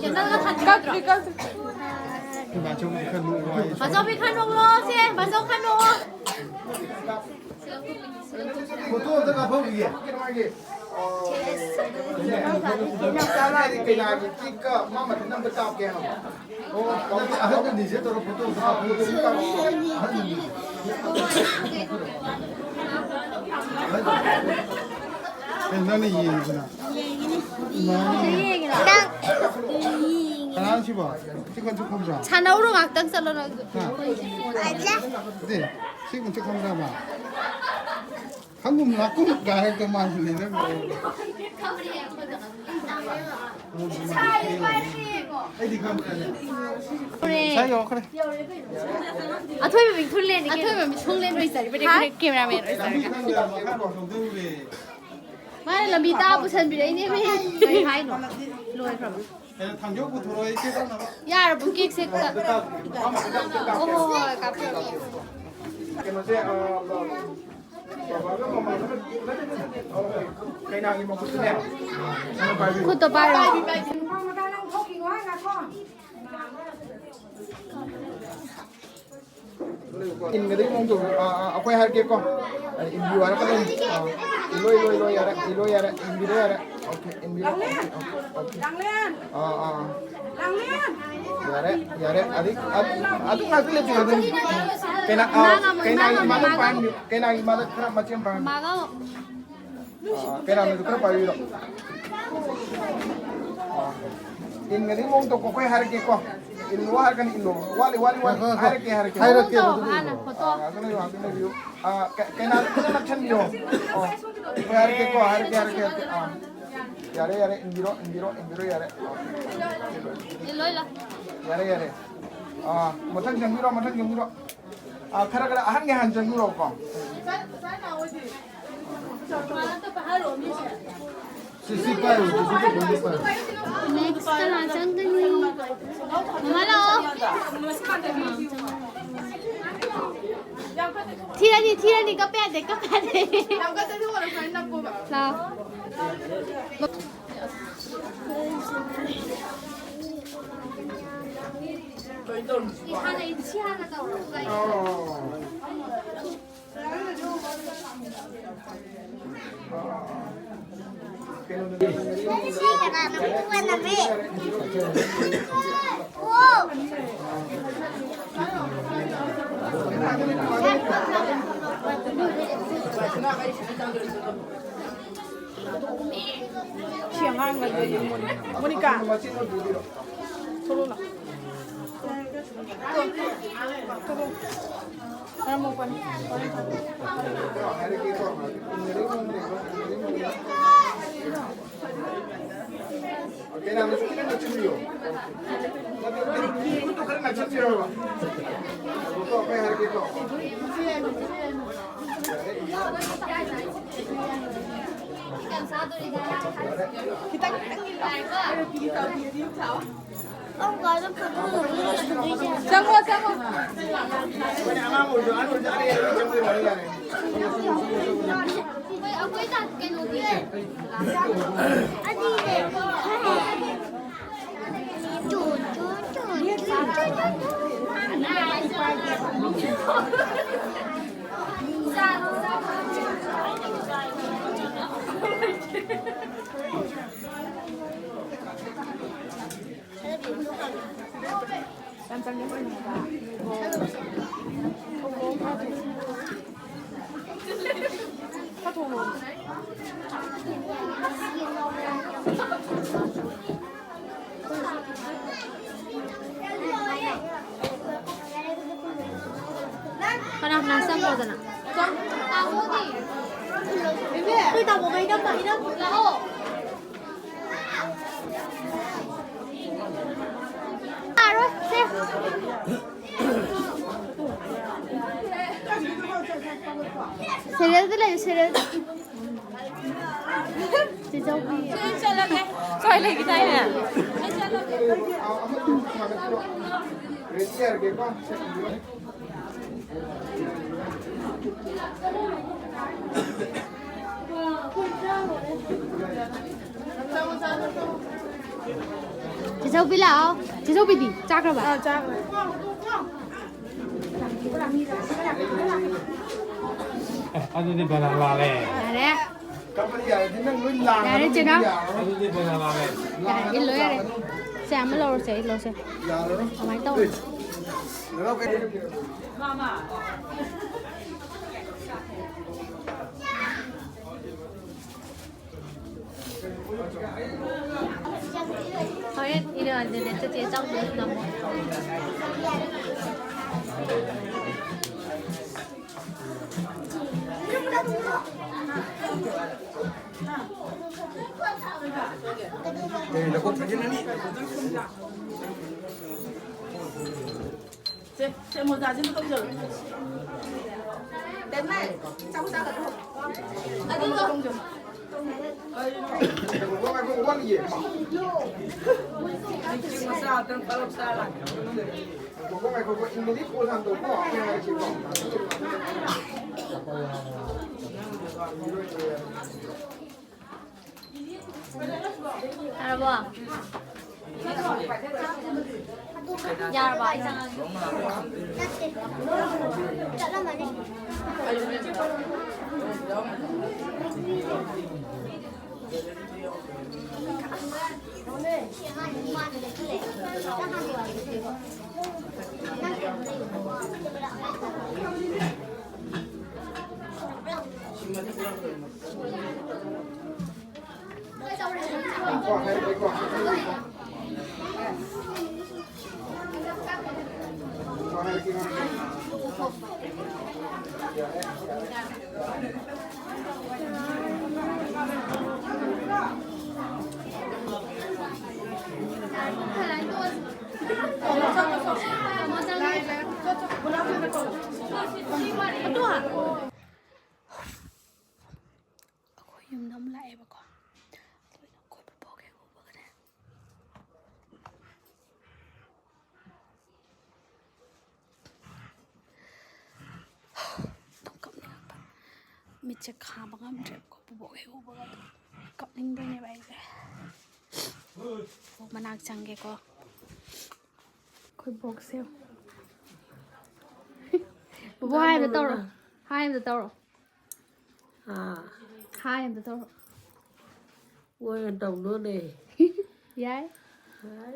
ꯀꯦꯟꯗꯜꯒ ꯊꯥꯟꯕꯤꯗ꯭ꯔꯣ? ꯀꯛꯇ꯭ꯔꯤ, ꯀꯛꯇ꯭ꯔꯤ꯫ ꯃꯥꯆꯧꯕꯤ ꯈꯔ ꯅꯣꯛꯑꯣ ꯁꯦ, ꯃꯥꯆꯧ ꯈꯔ ꯅꯣꯛꯑꯣ꯫ ꯐꯣꯇꯣ ꯑꯝꯇ ꯀꯥꯞꯍꯧꯈꯤꯒꯦ꯫ ꯀꯩꯅꯥꯒꯤ ꯀꯦꯛꯀ ꯃꯥ ꯃꯊꯟꯇ ꯑꯝꯇ ꯀꯥꯞꯀꯦ ꯍꯥꯏꯕ꯫ ꯑꯣ, ꯑꯍꯟ ꯑꯅꯤꯁꯦ ꯇꯧꯔ ꯐꯣꯇꯣ ꯑꯝꯇ ꯀꯥꯞꯍꯧꯒꯦ꯫ ꯑꯍꯟ ꯑꯅꯤꯁꯦ꯫ ꯑꯦ, ꯅꯪꯅ ꯌꯦꯡꯉꯤꯗꯅ꯫ ꯅꯪ꯫ ꯀꯅꯥꯅꯣ ꯁꯤꯕꯣ? ꯁꯤ ꯀꯟꯁꯨ ꯈꯪꯕ꯭ꯔꯥ? ꯁꯥꯟꯅꯧꯔꯣ, ꯉꯥꯛꯇꯪ ꯆꯠꯂꯣ ꯅꯪꯁꯨ꯫ ꯍꯥ? ꯅꯠꯇꯦ, ꯁꯤ ꯀꯟꯁꯨ ꯈꯪꯕ꯭ꯔꯥ ꯃꯥ? ꯈꯪꯒꯨꯝ ꯂꯥꯛꯀꯨꯝ ꯀꯥꯏ ꯍꯦꯛꯇ ꯃꯥꯁꯤꯅꯦ ꯅꯪ꯫ ꯑꯩꯗꯤ ꯈꯪꯗ꯭ꯔꯦꯅꯦ꯫ ꯁ꯭ꯋꯥꯏ ꯌꯧꯈ꯭ꯔꯦ꯫ ꯑꯊꯣꯏꯕ ꯃꯤꯡ ꯊꯨꯜꯂꯦꯅꯦ꯫ ꯑꯊꯣꯏꯕ ꯃꯤꯡ ꯊꯨꯜꯂꯦ ꯂꯣꯏꯖꯔꯤꯕꯅꯦ꯫ ꯍꯥ? ꯀꯦꯃꯦꯔꯥꯃꯦꯟ ꯂꯝꯕꯤ ꯑꯣꯏꯖꯔꯒ꯫ ꯈꯪꯗꯦ, ꯃꯈꯥ ꯄꯥꯎ ꯆꯪꯗꯧꯔꯦ꯫ ꯃꯥꯅ ꯂꯝꯕꯤ ꯇꯥꯛꯑ ꯄꯨꯁꯟꯕꯤꯔꯛꯏꯅꯦꯃꯤ꯫ ꯀꯩ ꯍꯥꯏꯅꯣ? ꯂꯣꯏꯈ꯭ꯔꯕ? ꯀꯩꯅꯣ, ꯊꯥꯡꯖꯧ ꯄꯨꯊꯣꯔꯛꯑꯣ, ꯑꯩ ꯀꯦꯛ ꯀꯛꯅꯕ꯫ ꯌꯥꯔꯕꯣ ꯀꯦꯛꯁꯦ? ꯍꯣꯏ, ꯍꯣꯏ, ꯍꯣꯏ, ꯀꯥꯞꯄꯤꯔꯣ꯫ ꯀꯩꯅꯣꯁꯦ, ꯑ, ꯕꯕꯥꯒ ꯃꯃꯥꯒ, ꯅꯠꯇꯦ, ꯅꯠꯇꯦ, ꯅꯠꯇꯦ, ꯑ, ꯀꯩꯅꯥꯒꯤ ꯃꯈꯨꯠꯇꯨꯅꯦ꯫ ꯈꯨꯠꯇꯣ ꯄꯥꯏꯔꯣ꯫ ꯏꯟꯒꯗꯕꯒꯤ ꯃꯑꯣꯡ ꯇꯧꯕꯤꯌꯨ꯫ ꯑꯥ, ꯑꯥ, ꯑꯩꯈꯣꯏ ꯍꯥꯏꯔꯛꯀꯦꯀꯣ꯫ ꯑꯥ, ꯏꯟꯕꯤꯌꯨ ꯍꯥꯏꯔꯛꯀꯗꯣꯏꯅꯤ꯫ ꯑꯥ, ꯏꯜꯂꯣ, ꯏꯜꯂꯣ, ꯏꯜꯂꯣ, ꯌꯥꯔꯦ, ꯏꯜꯂꯣ, ꯌꯥꯔꯦ, ꯏꯟꯕꯤꯔꯣ, ꯌꯥꯔꯦ꯫ ꯑꯣꯀꯦ, ꯏꯟꯕꯤꯔꯣ꯫ Okay, okay, okay. ꯑꯥ, ꯑꯥ, ꯑꯥ꯫ ꯌꯥꯔꯦ, ꯌꯥꯔꯦ꯫ ꯑꯗꯨ, ꯑꯗꯨ, ꯑꯗꯨ ꯉꯥꯛꯇ ꯂꯦꯞꯄꯤꯌꯨ, ꯑꯗꯨ꯫ ꯀꯩꯅꯥ, ꯑꯥ, ꯀꯩꯅꯥꯒꯤ ꯏꯃꯥꯗ ꯄꯥꯏꯍꯟꯕꯤꯌꯨ꯫ ꯀꯩꯅꯥꯒꯤ ꯏꯃꯥꯗ ꯈꯔ ꯃꯇꯦꯡ ꯄꯥꯡꯍꯟꯕꯤꯌꯨ꯫ ꯑꯥ, ꯀꯩꯅꯥꯅꯁꯨ ꯈꯔ ꯄꯥꯏꯕꯤꯔꯣ꯫ ꯑꯥ, ꯏꯟꯒꯗꯤ ꯃꯑꯣꯡ ꯇꯧꯀꯣ, ꯑꯩꯈꯣꯏ ꯍꯥꯏꯔꯛꯀꯦꯀꯣ꯫ ꯏꯜꯂꯣ ꯍꯥꯏꯔꯛꯀꯅꯤ, ꯏꯜꯂꯣ꯫ ꯋꯥꯠꯂꯤ, ꯋꯥꯠꯂꯤ, ꯋꯥꯠꯂꯤ꯫ ꯉꯥꯏꯈꯣ, ꯉꯥꯏꯈꯣ꯫ ꯍꯥꯏꯔꯛꯀꯦ, ꯍꯥꯏꯔꯛꯀꯦ꯫ ꯍꯥꯏꯔꯛꯀꯦ, ꯍꯥꯟꯅ ꯑꯗꯨꯗꯤ ꯐꯣꯇꯣ꯫ ꯑꯥ, ꯉꯥꯛꯇꯪ ꯂꯩꯌꯨ, ꯉꯥꯛꯇꯪ ꯂꯩꯕꯤꯌꯨ꯫ ꯑꯥ, ꯀ-, ꯀꯩꯅꯥꯗ ꯐꯖꯅ ꯅꯛꯁꯟꯕꯤꯌꯣ꯫ ꯑꯣ, ꯑꯩꯈꯣꯏ ꯍꯥꯏꯔꯛꯀꯦꯀꯣ, ꯍꯥꯏꯔꯛꯀꯦ, ꯍꯥꯏꯔꯛꯀꯦ, ꯍꯥꯏꯔꯛꯀꯦ꯫ ꯑꯥ, ꯌꯥꯔꯦ, ꯌꯥꯔꯦ, ꯏꯟꯕꯤꯔꯣ, ꯏꯟꯕꯤꯔꯣ, ꯏꯟꯕꯤꯔꯣ, ꯌꯥꯔꯦ꯫ ꯑꯥ, ꯏꯜꯂꯣ, ꯏꯜꯂꯣ꯫ ꯌꯥꯔꯦ, ꯌꯥꯔꯦ꯫ ꯑꯥ, ꯃꯊꯪ ꯆꯪꯕꯤꯔꯣ, ꯃꯊꯪ ꯆꯪꯕꯤꯔꯣ꯫ ꯑ, ꯈꯔ ꯈꯔ ꯑꯍꯟꯒꯤ ꯍꯥꯟꯅ ꯆꯪꯕꯤꯔꯛꯑꯣꯀꯣ꯫ ꯁꯤ, ꯁꯤ ꯄꯥꯏꯌꯨ, ꯁꯤ, ꯁꯤ ꯄꯥꯏꯌꯨ, ꯁꯤ ꯄꯥꯏꯌꯨ꯫ Next ꯀꯅꯥ ꯆꯪꯒꯅꯤ? ꯃꯃꯥ ꯂꯥꯛꯑꯣ꯫ ꯊꯤꯔꯅꯤ, ꯊꯤꯔꯅꯤ, ꯀꯞꯄ ꯌꯥꯗꯦ, ꯀꯞꯄ ꯌꯥꯗꯦ꯫ ꯂꯥꯛꯑꯣ꯫ ꯏꯁꯥꯅ, ꯁꯤ ꯍꯥꯟꯅ ꯇꯧꯔꯣ꯫ ꯁꯤ ꯀꯅꯥꯅ ꯄꯨꯕ ꯅꯝꯃꯦ? ꯑꯣ! ꯁꯤ ꯑꯉꯥꯡ ꯂꯩꯕ ꯌꯦꯡꯉꯣꯅꯦ꯫ ꯃꯣꯅꯤꯀꯥ, ꯊꯣꯛꯂꯛꯑꯣ ꯂꯥꯎ꯫ ꯊꯣꯛꯂꯛꯑꯣ꯫ ꯃꯔꯝ ꯃꯣꯛꯄꯅꯤ꯫ ꯆꯪꯉꯣ, ꯆꯪꯉꯣ꯫ ꯀꯅꯥ ꯀꯅꯥ ꯆꯪꯉꯣꯗꯅ? ꯇꯥꯃꯣꯗꯤ? ꯑꯩꯈꯣꯏ ꯇꯥꯃꯣꯒ ꯏꯅꯝꯃ, ꯏꯅꯝꯃ꯫ ꯂꯥꯛꯑꯣ꯫ ꯌꯥꯔꯣꯏ, ꯁꯦ꯫ ꯁꯦꯔꯦꯜꯗ ꯂꯩꯌꯨ, ꯁꯦꯔꯦꯜꯗ꯫ ꯆꯦ ꯆꯧꯕꯤ꯫ ꯁ꯭ꯋꯥꯏ ꯂꯩꯈꯤꯗꯥꯏꯅꯦ? ꯆꯦ ꯆꯧꯕꯤ ꯂꯥꯛꯑꯣ꯫ ꯆꯦ ꯆꯧꯕꯤꯗꯤ ꯆꯥꯈ꯭ꯔꯕ? ꯑꯥ, ꯆꯥꯈ꯭ꯔꯦ꯫ ꯑꯦ, ꯑꯗꯨꯗꯤ ꯕꯅꯥꯅ ꯂꯥꯜꯂꯦ꯫ ꯌꯥꯔꯦ꯫ ꯀꯞꯄꯗꯤ ꯌꯥꯔꯦ, ꯅꯪ ꯂꯣꯏ ꯂꯥꯟꯒꯅꯤ, ꯌꯥꯔꯦ, ꯆꯦ ꯅꯥꯎ꯫ ꯌꯥꯔꯣꯏ꯫ ꯑꯗꯨꯗꯤ ꯕꯅꯥꯅ ꯂꯥꯜꯂꯦ꯫ ꯌꯥꯔꯦ, ꯏꯜꯂꯣ, ꯌꯥꯔꯦ꯫ ꯁꯦ, ꯑꯃ ꯂꯧꯔꯣꯁꯦ, ꯏꯜꯂꯣꯁꯦ꯫ ꯌꯥꯔꯣꯏ꯫ ꯀꯃꯥꯏꯅ ꯇꯧꯕꯅꯣ? ꯅꯅꯥꯎ ꯀꯩ- ꯍꯣꯔꯦꯟ ꯏꯔꯣꯟꯗꯅꯦ ꯆꯦꯆꯦ ꯆꯧꯗꯨꯅ ꯅꯝꯃꯣ꯫ ꯅꯀꯣꯛ ꯊꯥꯡꯖꯤꯜꯂꯅꯤ꯫ ꯁꯦ, ꯁꯦ, ꯃꯣꯖꯥꯁꯤꯅ ꯇꯧꯖꯔꯣ꯫ ꯇꯦꯟꯃꯩ, ꯆꯥꯛ ꯆꯥꯒꯗ꯭ꯔꯣ? ꯑꯗꯨꯗꯣ꯫ ꯉꯥꯏꯈꯣ, ꯉꯥꯏꯈꯣ, ꯋꯥꯠꯂꯤꯌꯦ꯫ ꯃꯆꯥ ꯑꯝꯇꯪ ꯄꯔꯞ ꯆꯥꯔ ꯂꯥꯛꯀꯦ꯫ ꯉꯥꯏꯈꯣ, ꯉꯥꯏꯈꯣ, ꯏꯪꯂꯤꯁ ꯀꯣꯜ ꯍꯥꯟꯅ ꯇꯧꯀꯣ, ꯑꯩꯈꯣꯏ ꯍꯥꯏꯔꯛꯀꯦꯀꯣ꯫ ꯌꯥꯔꯕꯣ? ꯌꯥꯔꯕꯣ? ꯑꯩ ꯆꯪꯉꯒꯦ꯫ ꯑꯗꯨ ꯑꯩꯈꯣꯏ ꯌꯨꯝꯗ ꯑꯃꯨꯛ ꯂꯥꯛꯑꯦꯕꯀꯣ꯫ ꯑꯩꯈꯣꯏꯅ ꯑꯩꯈꯣꯏ ꯄꯨꯄꯨꯒ ꯍꯦꯛ ꯎꯕꯒꯅꯦ꯫ ꯑꯗꯨꯝ ꯀꯞꯅꯤꯡꯉꯛꯄ꯫ ꯃꯤꯠꯁꯦ ꯈꯥꯝꯕ ꯉꯝꯗ꯭ꯔꯦꯕꯀꯣ꯫ ꯄꯨꯄꯨꯒ ꯍꯦꯛ ꯎꯕꯒ ꯑꯗꯨꯝ ꯀꯞꯅꯤꯡꯗꯣꯏꯅꯦꯕ ꯑꯩꯁꯦ꯫ ꯃꯅꯥꯛ ꯆꯪꯒꯦꯀꯣ꯫ ꯑꯩꯈꯣꯏ ꯕꯣꯛꯁꯦ꯫ ꯕꯣꯕꯣ, ꯍꯥꯏ ꯑꯝꯇ ꯇꯧꯔꯣ꯫ ꯍꯥꯏ ꯑꯝꯇ ꯇꯧꯔꯣ꯫ ꯑꯥ꯫ ꯍꯥꯏ ꯑꯝꯇ ꯇꯧꯔꯣ꯫ ꯃꯣꯏꯅ ꯇꯧꯗꯣꯔꯦ꯫ ꯌꯥꯏ꯫ ꯍꯥꯏ꯫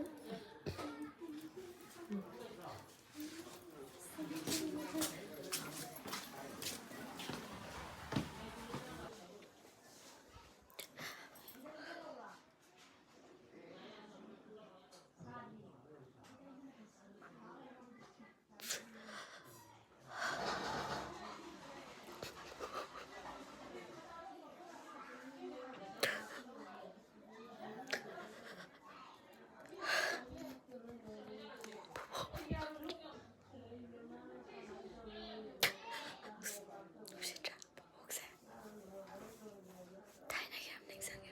ꯅꯨꯡꯁꯤꯠꯇ꯭ꯔꯥ ꯕꯣꯕꯣꯛꯁꯦ? ꯊꯥꯏꯅꯒꯤ ꯌꯥꯝ ꯅꯤꯡꯁꯤꯡꯉꯦ꯫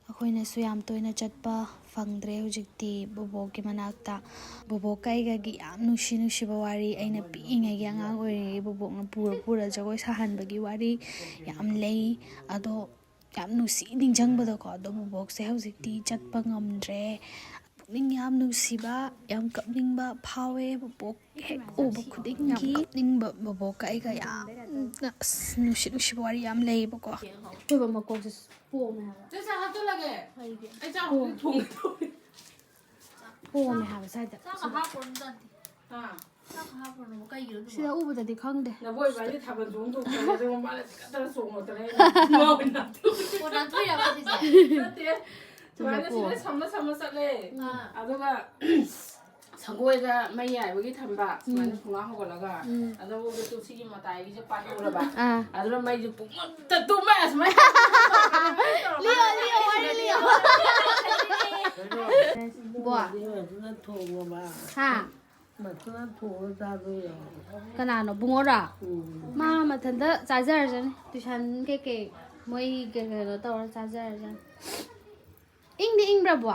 ꯑꯩꯈꯣꯏꯅꯁꯨ ꯌꯥꯝ ꯇꯣꯏꯅ ꯆꯠꯄ ꯐꯪꯗ꯭ꯔꯦ ꯍꯧꯖꯤꯛꯇꯤ ꯕꯣꯕꯣꯛꯀꯤ ꯃꯅꯥꯛꯇ꯫ ꯕꯣꯕꯣꯛꯀ ꯑꯩꯒꯒꯤ ꯌꯥꯝ ꯅꯨꯡꯁꯤ ꯅꯨꯡꯁꯤꯕ ꯋꯥꯔꯤ, ꯑꯩꯅ ꯄꯤꯛꯏꯉꯩꯒꯤ, ꯑꯉꯥꯡ ꯑꯣꯏꯔꯤꯉꯩꯒꯤ ꯕꯣꯕꯣꯛꯅ ꯄꯨꯔ ꯄꯨꯔ ꯖꯒꯣꯏ ꯁꯥꯍꯟꯕꯒꯤ ꯋꯥꯔꯤ ꯌꯥꯝ ꯂꯩ꯫ ꯑꯗꯣ ꯌꯥꯝ ꯅꯨꯡꯁꯤ ꯅꯤꯡꯁꯤꯡꯕꯗꯣꯀꯣ꯫ ꯑꯗꯣ ꯕꯣꯕꯣꯛꯁꯦ ꯍꯧꯖꯤꯛꯇꯤ ꯆꯠꯄ ꯉꯝꯗ꯭ꯔꯦ꯫ ꯄꯨꯛꯅꯤꯡ ꯌꯥꯝ ꯅꯨꯡꯁꯤꯕ, ꯌꯥꯝ ꯀꯞꯅꯤꯡꯕ ꯐꯥꯎꯋꯦ꯫ ꯕꯣꯕꯣꯛ ꯍꯦꯛ ꯎꯕ ꯈꯨꯗꯤꯡꯒꯤ ꯌꯥꯝ ꯀꯞꯅꯤꯡꯕ꯫ ꯕꯣꯕꯣꯛꯀ ꯑꯩꯒ ꯌꯥꯝꯅ, ꯑꯁ, ꯅꯨꯡꯁꯤ ꯅꯨꯡꯁꯤꯕ ꯋꯥꯔꯤ ꯌꯥꯝ ꯂꯩꯌꯦꯕꯀꯣ꯫ ꯑꯩꯈꯣꯏ ꯕꯥ ꯃꯀꯣꯛꯁꯦ ꯄꯣꯝꯃꯦ ꯍꯥꯏꯕ꯫ ꯆꯦ, ꯆꯥ ꯍꯥꯞꯆꯜꯂꯒꯦ꯫ ꯀꯩꯒꯤ? ꯑꯩ ꯆꯥꯛ ꯍꯧꯖꯤꯛ ꯊꯣꯡꯒꯦ ꯇꯧꯔꯤ꯫ ꯄꯣꯝꯃꯦ ꯍꯥꯏꯕ ꯁ꯭ꯋꯥꯏꯗ꯫ ꯆꯥꯛꯀ ꯍꯥꯞꯄꯨꯔꯅꯨ ꯆꯥꯗꯦ꯫ ꯑꯥ꯫ ꯆꯥꯛ ꯍꯥꯞꯄ꯭ꯔꯣ? ꯀꯩꯒꯤꯅꯣ ꯑꯗꯨꯕꯣ? ꯁꯤꯗ ꯎꯕꯗꯗꯤ ꯈꯪꯗꯦ꯫ ꯅꯕꯣꯏ ꯏꯕꯥꯅꯤ ꯊꯥꯕꯜ ꯆꯣꯡ ꯆꯣꯡ ꯆꯣꯡꯉꯦ, ꯑꯗꯨꯒ ꯃꯥꯅ ꯆꯤꯛꯀꯠꯇꯅ ꯆꯣꯡꯉꯛꯇꯅ ꯑꯩꯅ ꯃꯥ ꯑꯣꯏꯅ ꯅꯥꯟꯊꯣꯛ-, ꯀꯣꯟ ꯅꯥꯟꯊꯣꯛꯏꯔꯕ ꯁꯤꯁꯦ? ꯅꯠꯇꯦ꯫ ꯁꯨꯃꯥꯏꯅ ꯁꯤꯗ ꯁꯝꯅ ꯁꯝꯅ ꯆꯠꯂꯦ꯫ ꯑꯥ꯫ ꯑꯗꯨꯒ ꯁꯪꯒꯣꯏꯗ ꯃꯩ ꯌꯥꯏꯕꯒꯤ ꯊꯝꯕ, ꯁꯨꯃꯥꯏꯅ ꯁꯨꯡꯉꯥ ꯍꯧꯒꯠꯂꯒ, ꯑꯗꯨꯒ ꯇꯨ ꯁꯤꯒꯤ ꯃꯇꯥꯏꯒꯤꯁꯦ ꯄꯥꯏꯍꯧꯔꯕ꯫ ꯑꯥ꯫ ꯑꯗꯨꯅ ꯃꯩꯁꯦ ꯄꯨꯡꯃꯨꯠꯇ ꯇꯨꯝꯃꯦ, ꯑꯁꯨꯃꯥꯏꯅ꯫ ꯂꯤꯌꯣ, ꯂꯤꯌꯣ, ꯋꯥꯔꯤ ꯂꯤꯌꯣ꯫ ꯕꯣ꯫ ꯃꯗꯨꯅ ꯊꯣꯡꯉꯕ꯫ ꯍꯥ? ꯃꯗꯨꯅ ꯊꯣꯡꯉ ꯆꯥꯗꯣꯏꯔꯣ? ꯀꯅꯥꯅꯣ? ꯕꯨꯡꯉꯣꯔꯣ? ꯎꯝ꯫ ꯃꯥ ꯃꯊꯟꯇ ꯆꯥꯖꯔꯖꯅꯤ꯫ ꯇꯨꯏꯁꯟ ꯀꯩꯀꯩ ꯃꯣꯏ ꯀꯩ ꯀꯩꯅꯣ ꯇꯧꯔ ꯆꯥꯖꯔꯖꯅꯤ꯫ ꯏꯪꯗꯤ ꯏꯪꯕ꯭ꯔꯕꯣ?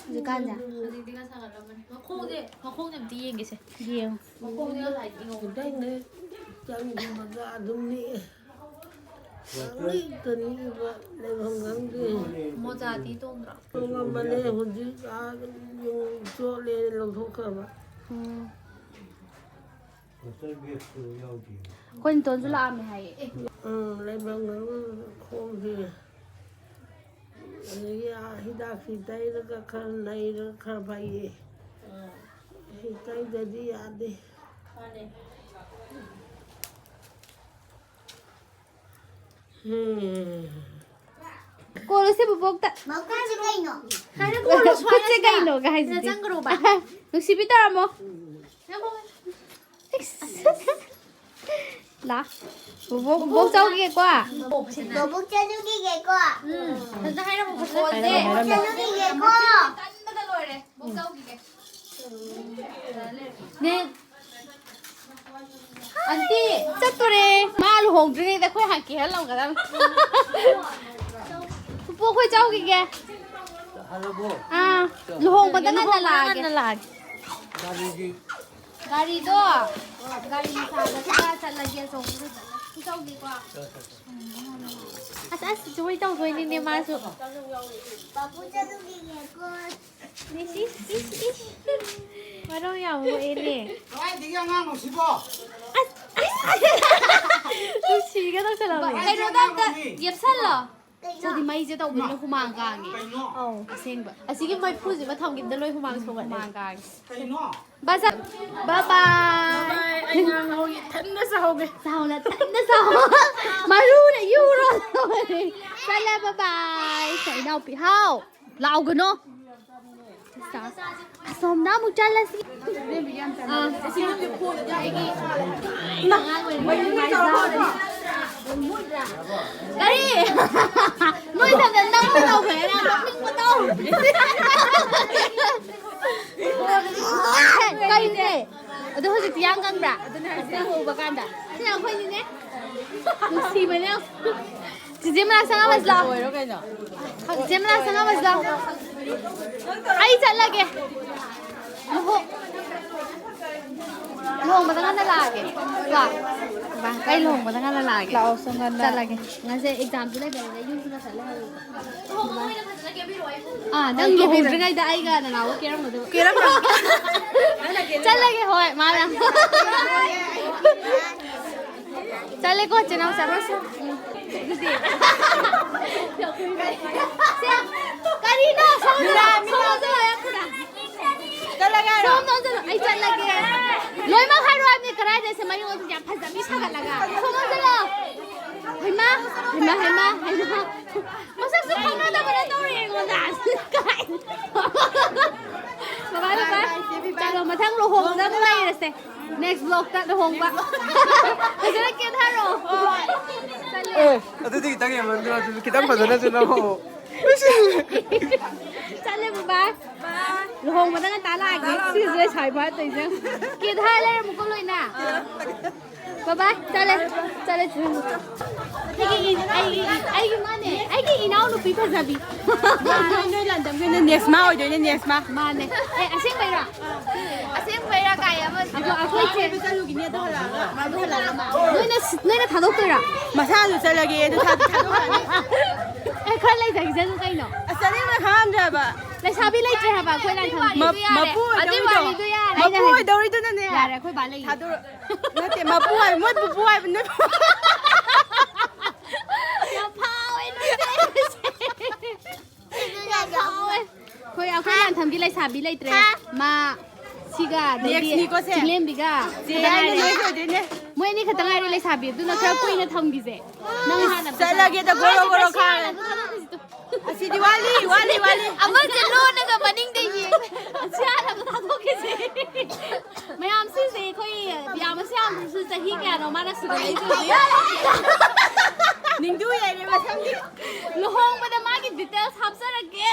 ꯍꯧꯖꯤꯛꯀꯥꯟꯁꯦ? ꯍꯧꯖꯤꯛꯇꯤ ꯈꯔ ꯁꯥꯒꯠꯂꯝꯃꯅꯤ꯫ ꯃꯈꯣꯡꯁꯦ, ꯃꯈꯣꯡꯁꯦ ꯑꯝꯇ ꯌꯦꯡꯒꯦꯁꯦ꯫ ꯌꯦꯡꯉꯣ꯫ ꯃꯈꯣꯡꯁꯦ ꯉꯁꯥꯏꯗꯤ ꯏꯪꯍꯧꯕꯅꯦ꯫ ꯈꯤꯇꯪ ꯍꯦꯛ ꯆꯪꯈꯤꯕꯒ ꯑꯗꯨꯝ ꯅꯤꯛꯑꯦ꯫ ꯄꯪꯅꯤꯛꯇ ꯅꯤꯛꯏꯕ, ꯂꯩꯐꯝ ꯈꯪꯗꯦ꯫ ꯃꯣꯖꯥꯗꯤ ꯇꯣꯡꯗ꯭ꯔꯣ? ꯇꯣꯡꯉꯝꯕꯅꯦ, ꯍꯧꯖꯤꯛ ꯑꯥ ꯌꯨꯝ ꯆꯣꯠꯂꯦ ꯂꯧꯊꯣꯛꯈ꯭ꯔꯕ꯫ ꯎꯝ꯫ ꯃꯥꯁꯇꯔ ꯕꯦꯒꯁꯨ ꯌꯥꯎꯗꯦ꯫ ꯑꯩꯈꯣꯏ ꯅꯤꯇꯣꯟꯁꯨ ꯂꯥꯛꯑꯝꯃꯦ ꯍꯥꯏꯌꯦ꯫ ꯎꯝ, ꯂꯩꯐꯝ ꯈꯪꯗꯦ ꯈꯣꯡꯁꯦ꯫ ꯑꯗꯒꯤ ꯑꯥ ꯍꯤꯗꯥꯛꯁꯤ ꯇꯩꯔꯒ ꯈꯔ ꯅꯩꯔꯒ ꯈꯔ ꯐꯩꯌꯦ꯫ ꯁꯤ ꯇꯩꯗꯗꯤ ꯌꯥꯗꯦ꯫ ꯎꯝ꯫ ꯀꯣꯜꯂꯨꯁꯦ ꯕꯨꯕꯣꯛꯇ꯫ ꯃꯈꯨꯠꯁꯦ ꯀꯩꯅꯣ? ꯍꯥꯏꯅ ꯀꯣꯜꯂꯣ ꯈꯨꯠꯁꯦ ꯁ꯭ꯋꯥꯏꯁꯤꯗ꯫ ꯀꯩꯅꯣꯒ ꯍꯥꯏꯁꯤꯗꯤ꯫ ꯁꯤꯗ ꯆꯪꯈ꯭ꯔꯣꯕ꯫ ꯅꯨꯡꯁꯤꯕꯤ ꯇꯧꯔꯝꯃꯣ꯫ ꯂꯥ꯫ ꯕꯨꯕꯣꯛ, ꯕꯨꯕꯣꯛ ꯆꯧꯈꯤꯒꯦꯀꯣ꯫ ꯕꯣꯕꯣꯛ ꯆꯠꯂꯨꯈꯤꯒꯦꯀꯣ꯫ ꯎꯝ꯫ ꯐꯖꯅ ꯍꯥꯏꯔꯝꯃꯣ, ꯐꯖꯅ ꯕꯣꯕꯣꯛ ꯍꯥꯏꯔꯝꯃꯣ꯫ ꯆꯠꯂꯨꯈꯤꯒꯦꯀꯣ꯫ ꯀꯟꯕꯗ ꯂꯣꯏꯔꯦ꯫ ꯕꯣꯛ ꯆꯧꯈꯤꯒꯦ꯫ ꯅꯦ꯫ ꯑꯟꯇꯤ꯫ ꯆꯠꯇꯣꯔꯦ꯫ ꯃꯥ ꯂꯨꯍꯣꯡꯗ꯭ꯔꯤꯉꯩꯗ ꯑꯩꯈꯣꯏ ꯍꯥꯟꯅ ꯀꯦꯍꯜꯂꯝꯒꯗꯕꯅꯤ꯫ ꯄꯨꯄꯨ, ꯑꯩꯈꯣꯏ ꯆꯧꯈꯤꯒꯦ꯫ ꯍꯜꯂꯕꯣ? ꯑꯥ, ꯂꯨꯍꯣꯡꯕꯗ ꯉꯟꯅ ꯂꯥꯛꯑꯒꯦ꯫ ꯉꯟꯅ ꯂꯥꯛꯑꯒꯦ꯫ ꯒꯥꯔꯤꯗꯤ ꯒꯥꯔꯤꯗꯣ, ꯒꯥꯔꯤ ꯃꯆꯥꯗ ꯈꯔ ꯆꯠꯂꯒꯦ, ꯑꯆꯧꯕꯗ ꯆꯠꯂꯒꯦ꯫ ꯄꯨꯆꯧꯒꯦꯀꯣ꯫ ꯑꯁ, ꯑꯁ, ꯖꯣꯏ ꯇꯧꯗꯣꯏꯅꯤꯅꯦ ꯃꯥꯁꯨ꯫ ꯄꯥꯄꯨ ꯆꯠꯂꯨꯈꯤꯒꯦꯀꯣ꯫ ꯏꯁ, ꯏꯁ, ꯏꯁ, ꯏꯁ꯫ ꯃꯔꯧ ꯌꯥꯝ ꯃꯣꯛꯑꯦꯅꯦ꯫ ꯀꯗꯥꯏꯗꯒꯤ ꯑꯉꯥꯡꯅꯣ ꯁꯤꯕꯣ? ꯑꯁ, ꯑꯁ꯫ ꯅꯨꯡꯁꯤꯒ ꯇꯧꯁꯜꯂꯛꯑꯦ꯫ ꯀꯩꯅꯣꯗ ꯑꯝꯇ ꯌꯦꯞꯁꯜꯂꯣ꯫ ꯁꯤꯗꯤ ꯃꯩꯁꯦ ꯇꯧꯕꯅꯤꯅ ꯍꯨꯃꯥꯡ ꯀꯥꯡꯉꯦ꯫ ꯑꯧ꯫ ꯑꯁꯦꯡꯕ꯫ ꯑꯁꯤꯒꯤ ꯃꯩꯐꯨꯁꯤꯃ ꯊꯝꯈꯤꯕꯗ ꯂꯣꯏ ꯍꯨꯃꯥꯡ ꯁꯧꯒꯠꯂꯦ꯫ ꯍꯨꯃꯥꯡ ꯀꯥꯡꯉꯦ꯫ ꯕꯖꯥ-, bye bye꯫ ꯑꯩ ꯉꯥꯡ ꯍꯧꯒꯦ꯫ ꯊꯟꯅ ꯆꯥꯍꯧꯒꯦ꯫ ꯆꯥꯎꯅ ꯊꯟꯅ ꯆꯥꯎ꯫ ꯃꯔꯨꯅ ꯌꯨꯔꯣ꯫ ꯆꯠꯂꯦ, bye bye꯫ ꯁꯦ, ꯏꯅꯥꯎꯄꯤ꯫ ꯍꯥꯎ꯫ ꯂꯥꯎꯒꯅꯣ꯫ ꯑꯁꯣꯝꯗ ꯑꯃꯨꯛ ꯆꯠꯂꯁꯤ꯫ ꯑꯥ, ꯑꯩꯒꯤ ꯑꯉꯥꯡ ꯑꯣꯏꯔꯤꯉꯩ ꯀꯔꯤ? ꯅꯣꯏ ꯇꯝꯗ ꯅꯪ ꯇꯧꯈ꯭ꯔꯦ, ꯅꯪ ꯅꯣꯛꯅꯤꯡꯕꯗꯣ꯫ ꯀꯩꯅꯦ? ꯑꯗꯣ ꯍꯧꯖꯤꯛꯇꯤ ꯌꯥꯝ ꯀꯪꯕ꯭ꯔꯥ? ꯑꯗꯨꯅ ꯍꯧꯕ ꯀꯥꯟꯗ꯫ ꯁꯤꯅ ꯑꯩꯈꯣꯏꯅꯤꯅꯦ꯫ ꯅꯨꯡꯁꯤꯕꯅꯦ꯫ ꯆꯤꯆꯦ ꯃꯅꯥꯛ ꯆꯪꯉꯝꯃꯁꯤ ꯂꯥꯎ꯫ ꯑꯣꯏꯔꯣ ꯀꯩꯅꯣ? ꯆꯤꯆꯦ ꯃꯅꯥꯛ ꯆꯪꯉꯝꯃꯁꯤ ꯂꯥꯎ꯫ ꯑꯩ ꯆꯠꯂꯒꯦ꯫ ꯂꯨꯍꯣ-, ꯂꯨꯍꯣꯡꯕꯗ ꯉꯟꯅ ꯂꯥꯛꯑꯒꯦ꯫ ꯀꯣ? ꯕꯥ, ꯑꯩ ꯂꯨꯍꯣꯡꯕꯗ ꯉꯟꯅ ꯂꯥꯛꯑꯒꯦ꯫ ꯂꯥꯛꯑꯣ, ꯁꯣꯝ ꯉꯟꯅ꯫ ꯆꯠꯂꯒꯦ꯫ ꯉꯁꯤ examꯁꯨ ꯂꯩꯕꯅꯤꯅ ꯌꯨꯝꯁꯨ ꯉꯟꯇꯥ ꯂꯩꯍꯧꯔꯒꯦ꯫ ꯑꯥ, ꯅꯪ ꯂꯨꯍꯣꯡꯗ꯭ꯔꯤꯉꯩꯗ ꯑꯩꯒ ꯅꯅꯥꯎꯒ ꯀꯦꯔꯝꯕꯗꯣ꯫ ꯀꯦꯔꯝꯕ꯫ ꯆꯠꯂꯒꯦ, ꯍꯣꯏ, ꯃꯥꯅ꯫ ꯆꯠꯂꯦꯀꯣ, ꯆꯦꯅꯥꯎ, ꯆꯠꯂꯁꯤ꯫ ꯑꯗꯨꯗꯤ꯫ ꯁꯦ, ꯀꯔꯤꯅꯣ? ꯁꯣꯝꯗ ꯂꯥꯛꯑꯣ, ꯁꯣꯝꯗ ꯂꯥꯛꯑꯣ, ꯌꯥꯝ ꯊꯨꯅ꯫ ꯆꯠꯂꯒꯦ ꯍꯥꯏꯔꯣ? ꯁꯣꯝꯗ ꯑꯣꯟꯁꯤꯜꯂꯣ, ꯑꯩ ꯆꯠꯂꯒꯦ꯫ ꯂꯣꯏꯃꯛ ꯍꯥꯏꯔꯣ ꯍꯥꯏꯕꯅꯤ, ꯀꯗꯥꯏꯗ ꯁꯦ ꯃꯌꯨꯝ ꯑꯗꯨꯝ ꯌꯥꯝ ꯐꯖꯕꯤ ꯁꯥꯒꯠꯂꯒ꯫ ꯁꯣꯝꯗ ꯑꯣꯟꯁꯤꯜꯂꯣ꯫ ꯍꯩꯃꯥ, ꯍꯩꯃꯥ, ꯍꯩꯃꯥ, ꯍꯩꯃꯥ꯫ ꯃꯁꯛꯁꯨ ꯈꯪꯅꯗꯕꯅ ꯇꯧꯔꯦ ꯑꯩꯉꯣꯟꯗ꯫ ꯕꯕꯥ, ꯕꯕꯥ꯫ ꯆꯠꯂꯣ, ꯃꯊꯪ ꯂꯨꯍꯣꯡꯕꯗ ꯑꯃꯨꯛ ꯂꯩꯔꯁꯦ꯫ Next vlogꯇ ꯂꯨꯍꯣꯡꯕ꯫ ꯐꯖꯅ ꯀꯦꯊꯔꯣ꯫ ꯆꯠꯂꯦ꯫ ꯑꯦ, ꯑꯗꯨꯗꯤ ꯈꯤꯇꯪ ꯌꯥꯝꯃꯟꯗ꯭ꯔꯣ? ꯑꯗꯨꯗꯤ ꯈꯤꯇꯪ ꯐꯖꯅꯁꯨ ꯂꯧꯍꯧꯑꯣ꯫ ꯆꯠꯂꯦ, ꯕꯕꯥ꯫ ꯂꯨꯍꯣꯡꯕꯗ ꯉꯟꯇꯥ ꯂꯥꯛꯑꯒꯦ꯫ ꯁꯤꯁꯦ ꯁꯥꯏ ꯐꯥ ꯇꯧꯏꯁꯦ꯫ ꯀꯦꯊꯔ ꯂꯩꯔꯝꯃꯨꯀꯣ ꯂꯣꯏꯅ꯫ ꯕꯕꯥꯏ, ꯆꯠꯂꯦ, ꯆꯠꯂꯦ, ꯆꯠꯂꯦ꯫ ꯑꯩꯒꯤ, ꯑꯩꯒꯤ, ꯑꯩꯒꯤ ꯃꯥꯅꯦ, ꯑꯩꯒꯤ ꯏꯅꯥꯎꯅꯨꯄꯤ ꯐꯖꯕꯤ꯫ ꯅꯣꯏ, ꯅꯣꯏ ꯂꯝꯗꯝꯒꯤ ꯑꯣꯏꯅ ꯅꯦꯁꯃꯥ ꯑꯣꯏꯗꯣꯏꯅꯦ, ꯅꯦꯁꯃꯥ꯫ ꯃꯥꯅꯦ꯫ ꯑꯦ, ꯑꯁꯦꯡꯕꯩꯔꯣ? ꯑꯁꯦꯡꯕꯩꯔꯥ ꯀꯥꯏ ꯑꯃ ꯑꯗꯣ ꯑꯩꯈꯣꯏꯁꯦ ꯀꯣꯏꯕ ꯆꯠꯂꯨꯈꯤꯅꯤ, ꯑꯗꯨ ꯍꯜꯂꯛꯑꯒ, ꯑꯗꯨ ꯍꯜꯂꯛꯑꯒ ꯃꯥ꯫ ꯅꯣꯏꯅ ꯁꯤ-, ꯅꯣꯏꯅ ꯊꯥꯗꯣꯛꯇꯣꯏꯔꯥ? ꯃꯁꯥꯁꯨ ꯆꯠꯂꯒꯦ, ꯑꯗꯨ ꯊꯥ-, ꯊꯥꯗꯣꯛꯈ꯭ꯔꯅꯤ꯫ ꯑꯦ, ꯈꯔ ꯂꯩꯊꯈꯤꯁꯅꯨ ꯀꯩꯅꯣ꯫ ꯑꯁ, ꯆꯠꯅꯤꯡꯕ ꯈꯪꯉꯝꯗ꯭ꯔꯦꯕ꯫ ꯂꯩꯁꯥꯕꯤ ꯂꯩꯇ꯭ꯔꯦ ꯍꯥꯏꯕ ꯑꯩꯈꯣꯏ ꯂꯥꯟꯐꯝ꯫ ꯑꯗꯨꯏ ꯃ-, ꯋꯥꯔꯤꯗꯣ ꯃꯄꯨ ꯌꯥꯔꯦ, ꯑꯣꯏꯗꯧꯔꯤꯗꯣ, ꯑꯗꯨꯏ ꯋꯥꯔꯤꯗꯣ ꯃꯄꯨ ꯌꯥꯔꯦ꯫ ꯑꯣꯏꯗꯧꯔꯤꯗꯨꯅꯅꯦ꯫ ꯌꯥꯔꯦ, ꯑꯩꯈꯣꯏ ꯕꯥ ꯂꯩꯌꯦ꯫ ꯊꯥꯗꯣꯔꯛ-, ꯅꯠꯇꯦ, ꯃꯄꯨ ꯍꯥꯏꯕ, ꯃꯣꯏ ꯄꯨꯄꯨ ꯍꯥꯏꯕ ꯅꯣꯏ꯫ ꯌꯥꯝ ꯐꯥꯎꯋꯦ ꯅꯣꯏꯁꯦ꯫ ꯑꯩꯈꯣꯏ, ꯑꯩꯈꯣꯏ ꯂꯥꯟꯊꯝꯒꯤ ꯂꯩꯁꯥꯕꯤ ꯂꯩꯇ꯭ꯔꯦ꯫ ꯃꯥ ꯁꯤꯒ, ꯑꯗꯩꯗꯤ ꯅꯦꯛꯁꯅꯤꯀꯣ ꯁꯦ꯫ ꯆꯤꯡꯂꯦꯝꯕꯤꯒ ꯆꯦ ꯈꯛꯇ ꯌꯥꯏꯅ ꯉꯥꯏꯔꯦ꯫ ꯅꯦꯛꯁ ꯑꯣꯏꯗꯣꯏꯅꯦ꯫ ꯃꯣꯏ ꯑꯅꯤ ꯈꯛꯇ ꯉꯥꯏꯔꯦ ꯂꯩꯁꯥꯕꯤ, ꯑꯗꯨꯅ ꯈꯔ ꯀꯨꯏꯅ ꯊꯝꯈꯤꯁꯦ꯫ ꯅꯪ ꯍꯥꯟꯅ ꯆꯠꯂꯒꯦꯗ ꯒꯣꯔꯣ ꯒꯣꯔꯣ ꯈꯥꯡꯉꯦ꯫ ꯑꯁꯤꯗꯤ ꯋꯥꯠꯂꯤ, ꯋꯥꯠꯂꯤ, ꯋꯥꯠꯂꯤ꯫ ꯑꯃꯁꯦ ꯂꯣꯟꯅꯒ ꯃꯅꯤꯡꯗ ꯌꯦꯡꯉꯦ꯫ ꯑꯁꯤ ꯍꯥꯟꯅ ꯑꯃꯨꯛ ꯊꯥꯗꯣꯛꯈꯤꯁꯦ꯫ ꯃꯌꯥꯝ ꯁꯤꯁꯦ ꯑꯩꯈꯣꯏ ꯕꯤꯌꯥꯃꯁꯤ ꯌꯥꯝꯗ꯭ꯔꯁꯨ ꯆꯍꯤ ꯀꯌꯥꯅꯣ ꯃꯥꯅ ꯁꯤꯗ ꯂꯩꯗꯣꯏꯁꯦ? ꯅꯤꯡꯗꯨ ꯌꯥꯏꯔꯦ ꯃꯁꯝꯗꯤ꯫ ꯂꯨꯍꯣꯡꯕꯗ ꯃꯥꯒꯤ details ꯍꯥꯞꯆꯔꯛꯀꯦ꯫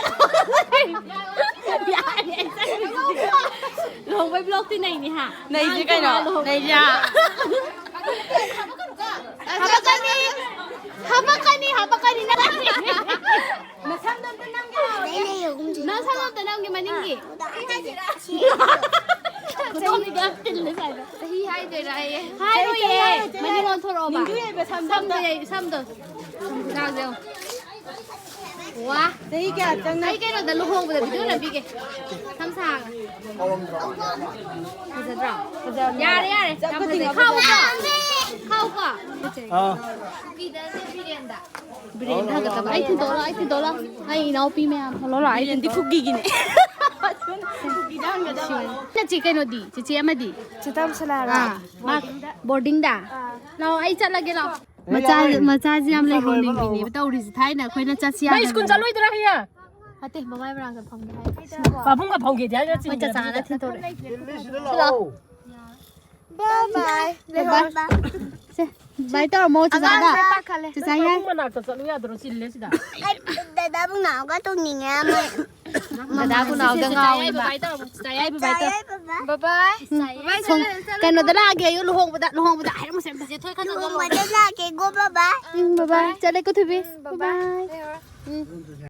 ꯌꯥꯔꯦ, ꯂꯨꯍꯣꯡꯕꯩ vlogꯇꯤ ꯅꯩꯅꯤ ꯍꯥ? ꯅꯩꯁꯤ ꯀꯩꯅꯣ? ꯅꯩꯁꯤ ꯍꯥ? ꯍꯥꯄꯛꯀꯅꯤ! ꯍꯥꯄꯛꯀꯅꯤ, ꯍꯥꯄꯛꯀꯅꯤ, ꯅꯪ! ꯅꯪ ꯁꯝ ꯑꯝꯇ ꯅꯝꯒꯦ ꯃꯅꯤꯡꯒꯤ꯫ ꯈꯨꯗꯣꯝꯁꯤꯗ ꯌꯥꯝ ꯇꯤꯜꯂꯦ ꯁ꯭ꯋꯥꯏꯗ꯫ ꯆꯍꯤ ꯍꯥꯏꯗꯣꯏꯔꯥ ꯑꯩ? ꯍꯥꯏꯔꯣꯏꯌꯦ! ꯃꯅꯤꯡ ꯑꯣꯟꯊꯣꯔꯛꯑꯣꯕ꯫ ꯅꯤꯡꯗꯨ ꯌꯥꯏꯕ ꯁꯝꯗꯣ ꯁꯝꯗꯣ ꯑꯝꯇ꯫ ꯌꯥꯏ, ꯁꯝꯗꯣ꯫ ꯋꯥ꯫ ꯆꯍꯤ ꯀꯌꯥ ꯆꯪꯅ? ꯑꯩ ꯀꯩꯅꯣꯗ ꯂꯨꯍꯣꯡꯕꯗ video ꯅꯝꯕꯤꯒꯦ꯫ ꯁꯝ ꯁꯥꯡꯅ꯫ ꯐꯖꯗ꯭ꯔꯣ? ꯐꯖꯕꯅꯦ꯫ ꯌꯥꯔꯦ, ꯌꯥꯔꯦ꯫ ꯌꯥꯝ ꯐꯖꯩ꯫ ꯈꯥꯎꯀꯣ꯫ ꯈꯥꯎꯀꯣ꯫ ꯑꯥ꯫ ꯕꯤꯔꯦꯟꯗ ꯍꯪꯒꯗꯕ꯫ ꯑꯩ ꯊꯤꯟꯗꯣꯛꯂꯣ, ꯑꯩ ꯊꯤꯟꯗꯣꯛꯂꯣ꯫ ꯑꯩ ꯏꯅꯥꯎꯄꯤ ꯃꯌꯥꯝ꯫ ꯂꯣꯂꯣ, ꯑꯩ ꯕꯤꯔꯦꯟꯗꯤ ꯊꯤꯟꯗꯣꯛꯂꯣ꯫ ꯀꯨꯀꯤꯒꯤꯅꯦ꯫ ꯅꯆꯦ ꯀꯩꯅꯣꯗꯤ? ꯆꯦꯆꯦ ꯑꯃꯗꯤ? ꯆꯦ ꯇꯝꯁꯂꯥꯔꯣ? ꯑꯥ꯫ ꯃꯥ boardingꯗ? ꯑꯥ꯫ ꯂꯥꯛꯑꯣ, ꯑꯩ ꯆꯠꯂꯒꯦ, ꯂꯥꯛꯑꯣ꯫ ꯃꯆꯥ, ꯃꯆꯥꯁꯦ ꯌꯥꯝ ꯂꯩꯍꯧꯅꯤꯡꯕꯤꯅꯦꯕ ꯇꯧꯔꯤꯁꯦ꯫ ꯊꯥꯏꯅ ꯑꯩꯈꯣꯏꯅ ꯆꯠꯁꯤ ꯃꯥ ꯌꯥꯗꯕꯅꯦ꯫ ꯁ꯭ꯀꯨꯜ ꯆꯠꯂꯣꯏꯗ꯭ꯔꯥ ꯍꯌꯦꯡ? ꯅꯠꯇꯦ, ꯃꯃꯥꯏ ꯃꯅꯥꯛꯇ ꯐꯝꯒꯦ ꯍꯥꯏ꯫ ꯄꯥꯕꯨꯡꯒ ꯐꯝꯒꯦꯗꯤ ꯍꯥꯏꯔ ꯃꯣꯏ ꯆꯠꯁꯤ ꯆꯆꯥꯅ ꯍꯥꯏꯔ꯫ ꯊꯤꯟꯗꯣꯔꯛꯑꯦ꯫ ꯁꯤꯗ ꯂꯥꯛꯑꯣ꯫ Bye bye꯫ Bye bye꯫ ꯁꯦ, bye ꯇꯧꯔꯝꯃꯣ ꯆꯆꯥꯗ꯫ ꯑꯉꯥꯡꯁꯦ ꯄꯥꯈꯠꯂꯦ꯫ ꯆꯆꯥ ꯌꯥꯏ꯫ ꯄꯥꯕꯨꯡ ꯃꯅꯥꯛꯇ ꯆꯠꯂꯨ ꯌꯥꯗ꯭ꯔꯣ? ꯆꯤꯜꯂꯦ ꯁꯤꯗ꯫ ꯑꯩ ꯗꯗꯥꯕꯨ ꯅꯥꯎꯒ ꯇꯧꯅꯤꯡꯉꯦ ꯑꯃ꯫ ꯗꯗꯥꯕꯨ ꯅꯥꯎꯗ ꯉꯥꯎꯋꯦ ꯃꯥ꯫ Bye ꯇꯧꯔꯝꯃꯣ꯫ ꯆꯆꯥ ꯌꯥꯏ, bye bye ꯇꯧꯔꯣ꯫ Bye bye꯫ ꯎꯝ꯫ Bye bye꯫ ꯁꯣꯝ-, ꯀꯩꯅꯣꯗ ꯂꯥꯛꯑꯒꯦ ꯑꯌꯨꯛ ꯂꯨꯍꯣꯡꯕꯗ, ꯂꯨꯍꯣꯡꯕꯗ ꯍꯥꯏꯔꯝꯃꯨꯁꯦ ꯑꯝꯇ꯫ ꯆꯦ ꯊꯣꯏ ꯈꯟꯗꯣꯛꯑꯣ꯫ ꯂꯨꯍꯣꯡꯕꯗ ꯂꯥꯛꯀꯦ ꯀꯣ, bye bye꯫ ꯎꯝ, bye bye꯫ ꯆꯠꯂꯦꯀꯣ ꯊꯣꯏꯕꯤ꯫ ꯎꯝ, bye bye꯫ Bye꯫ ꯎꯝ꯫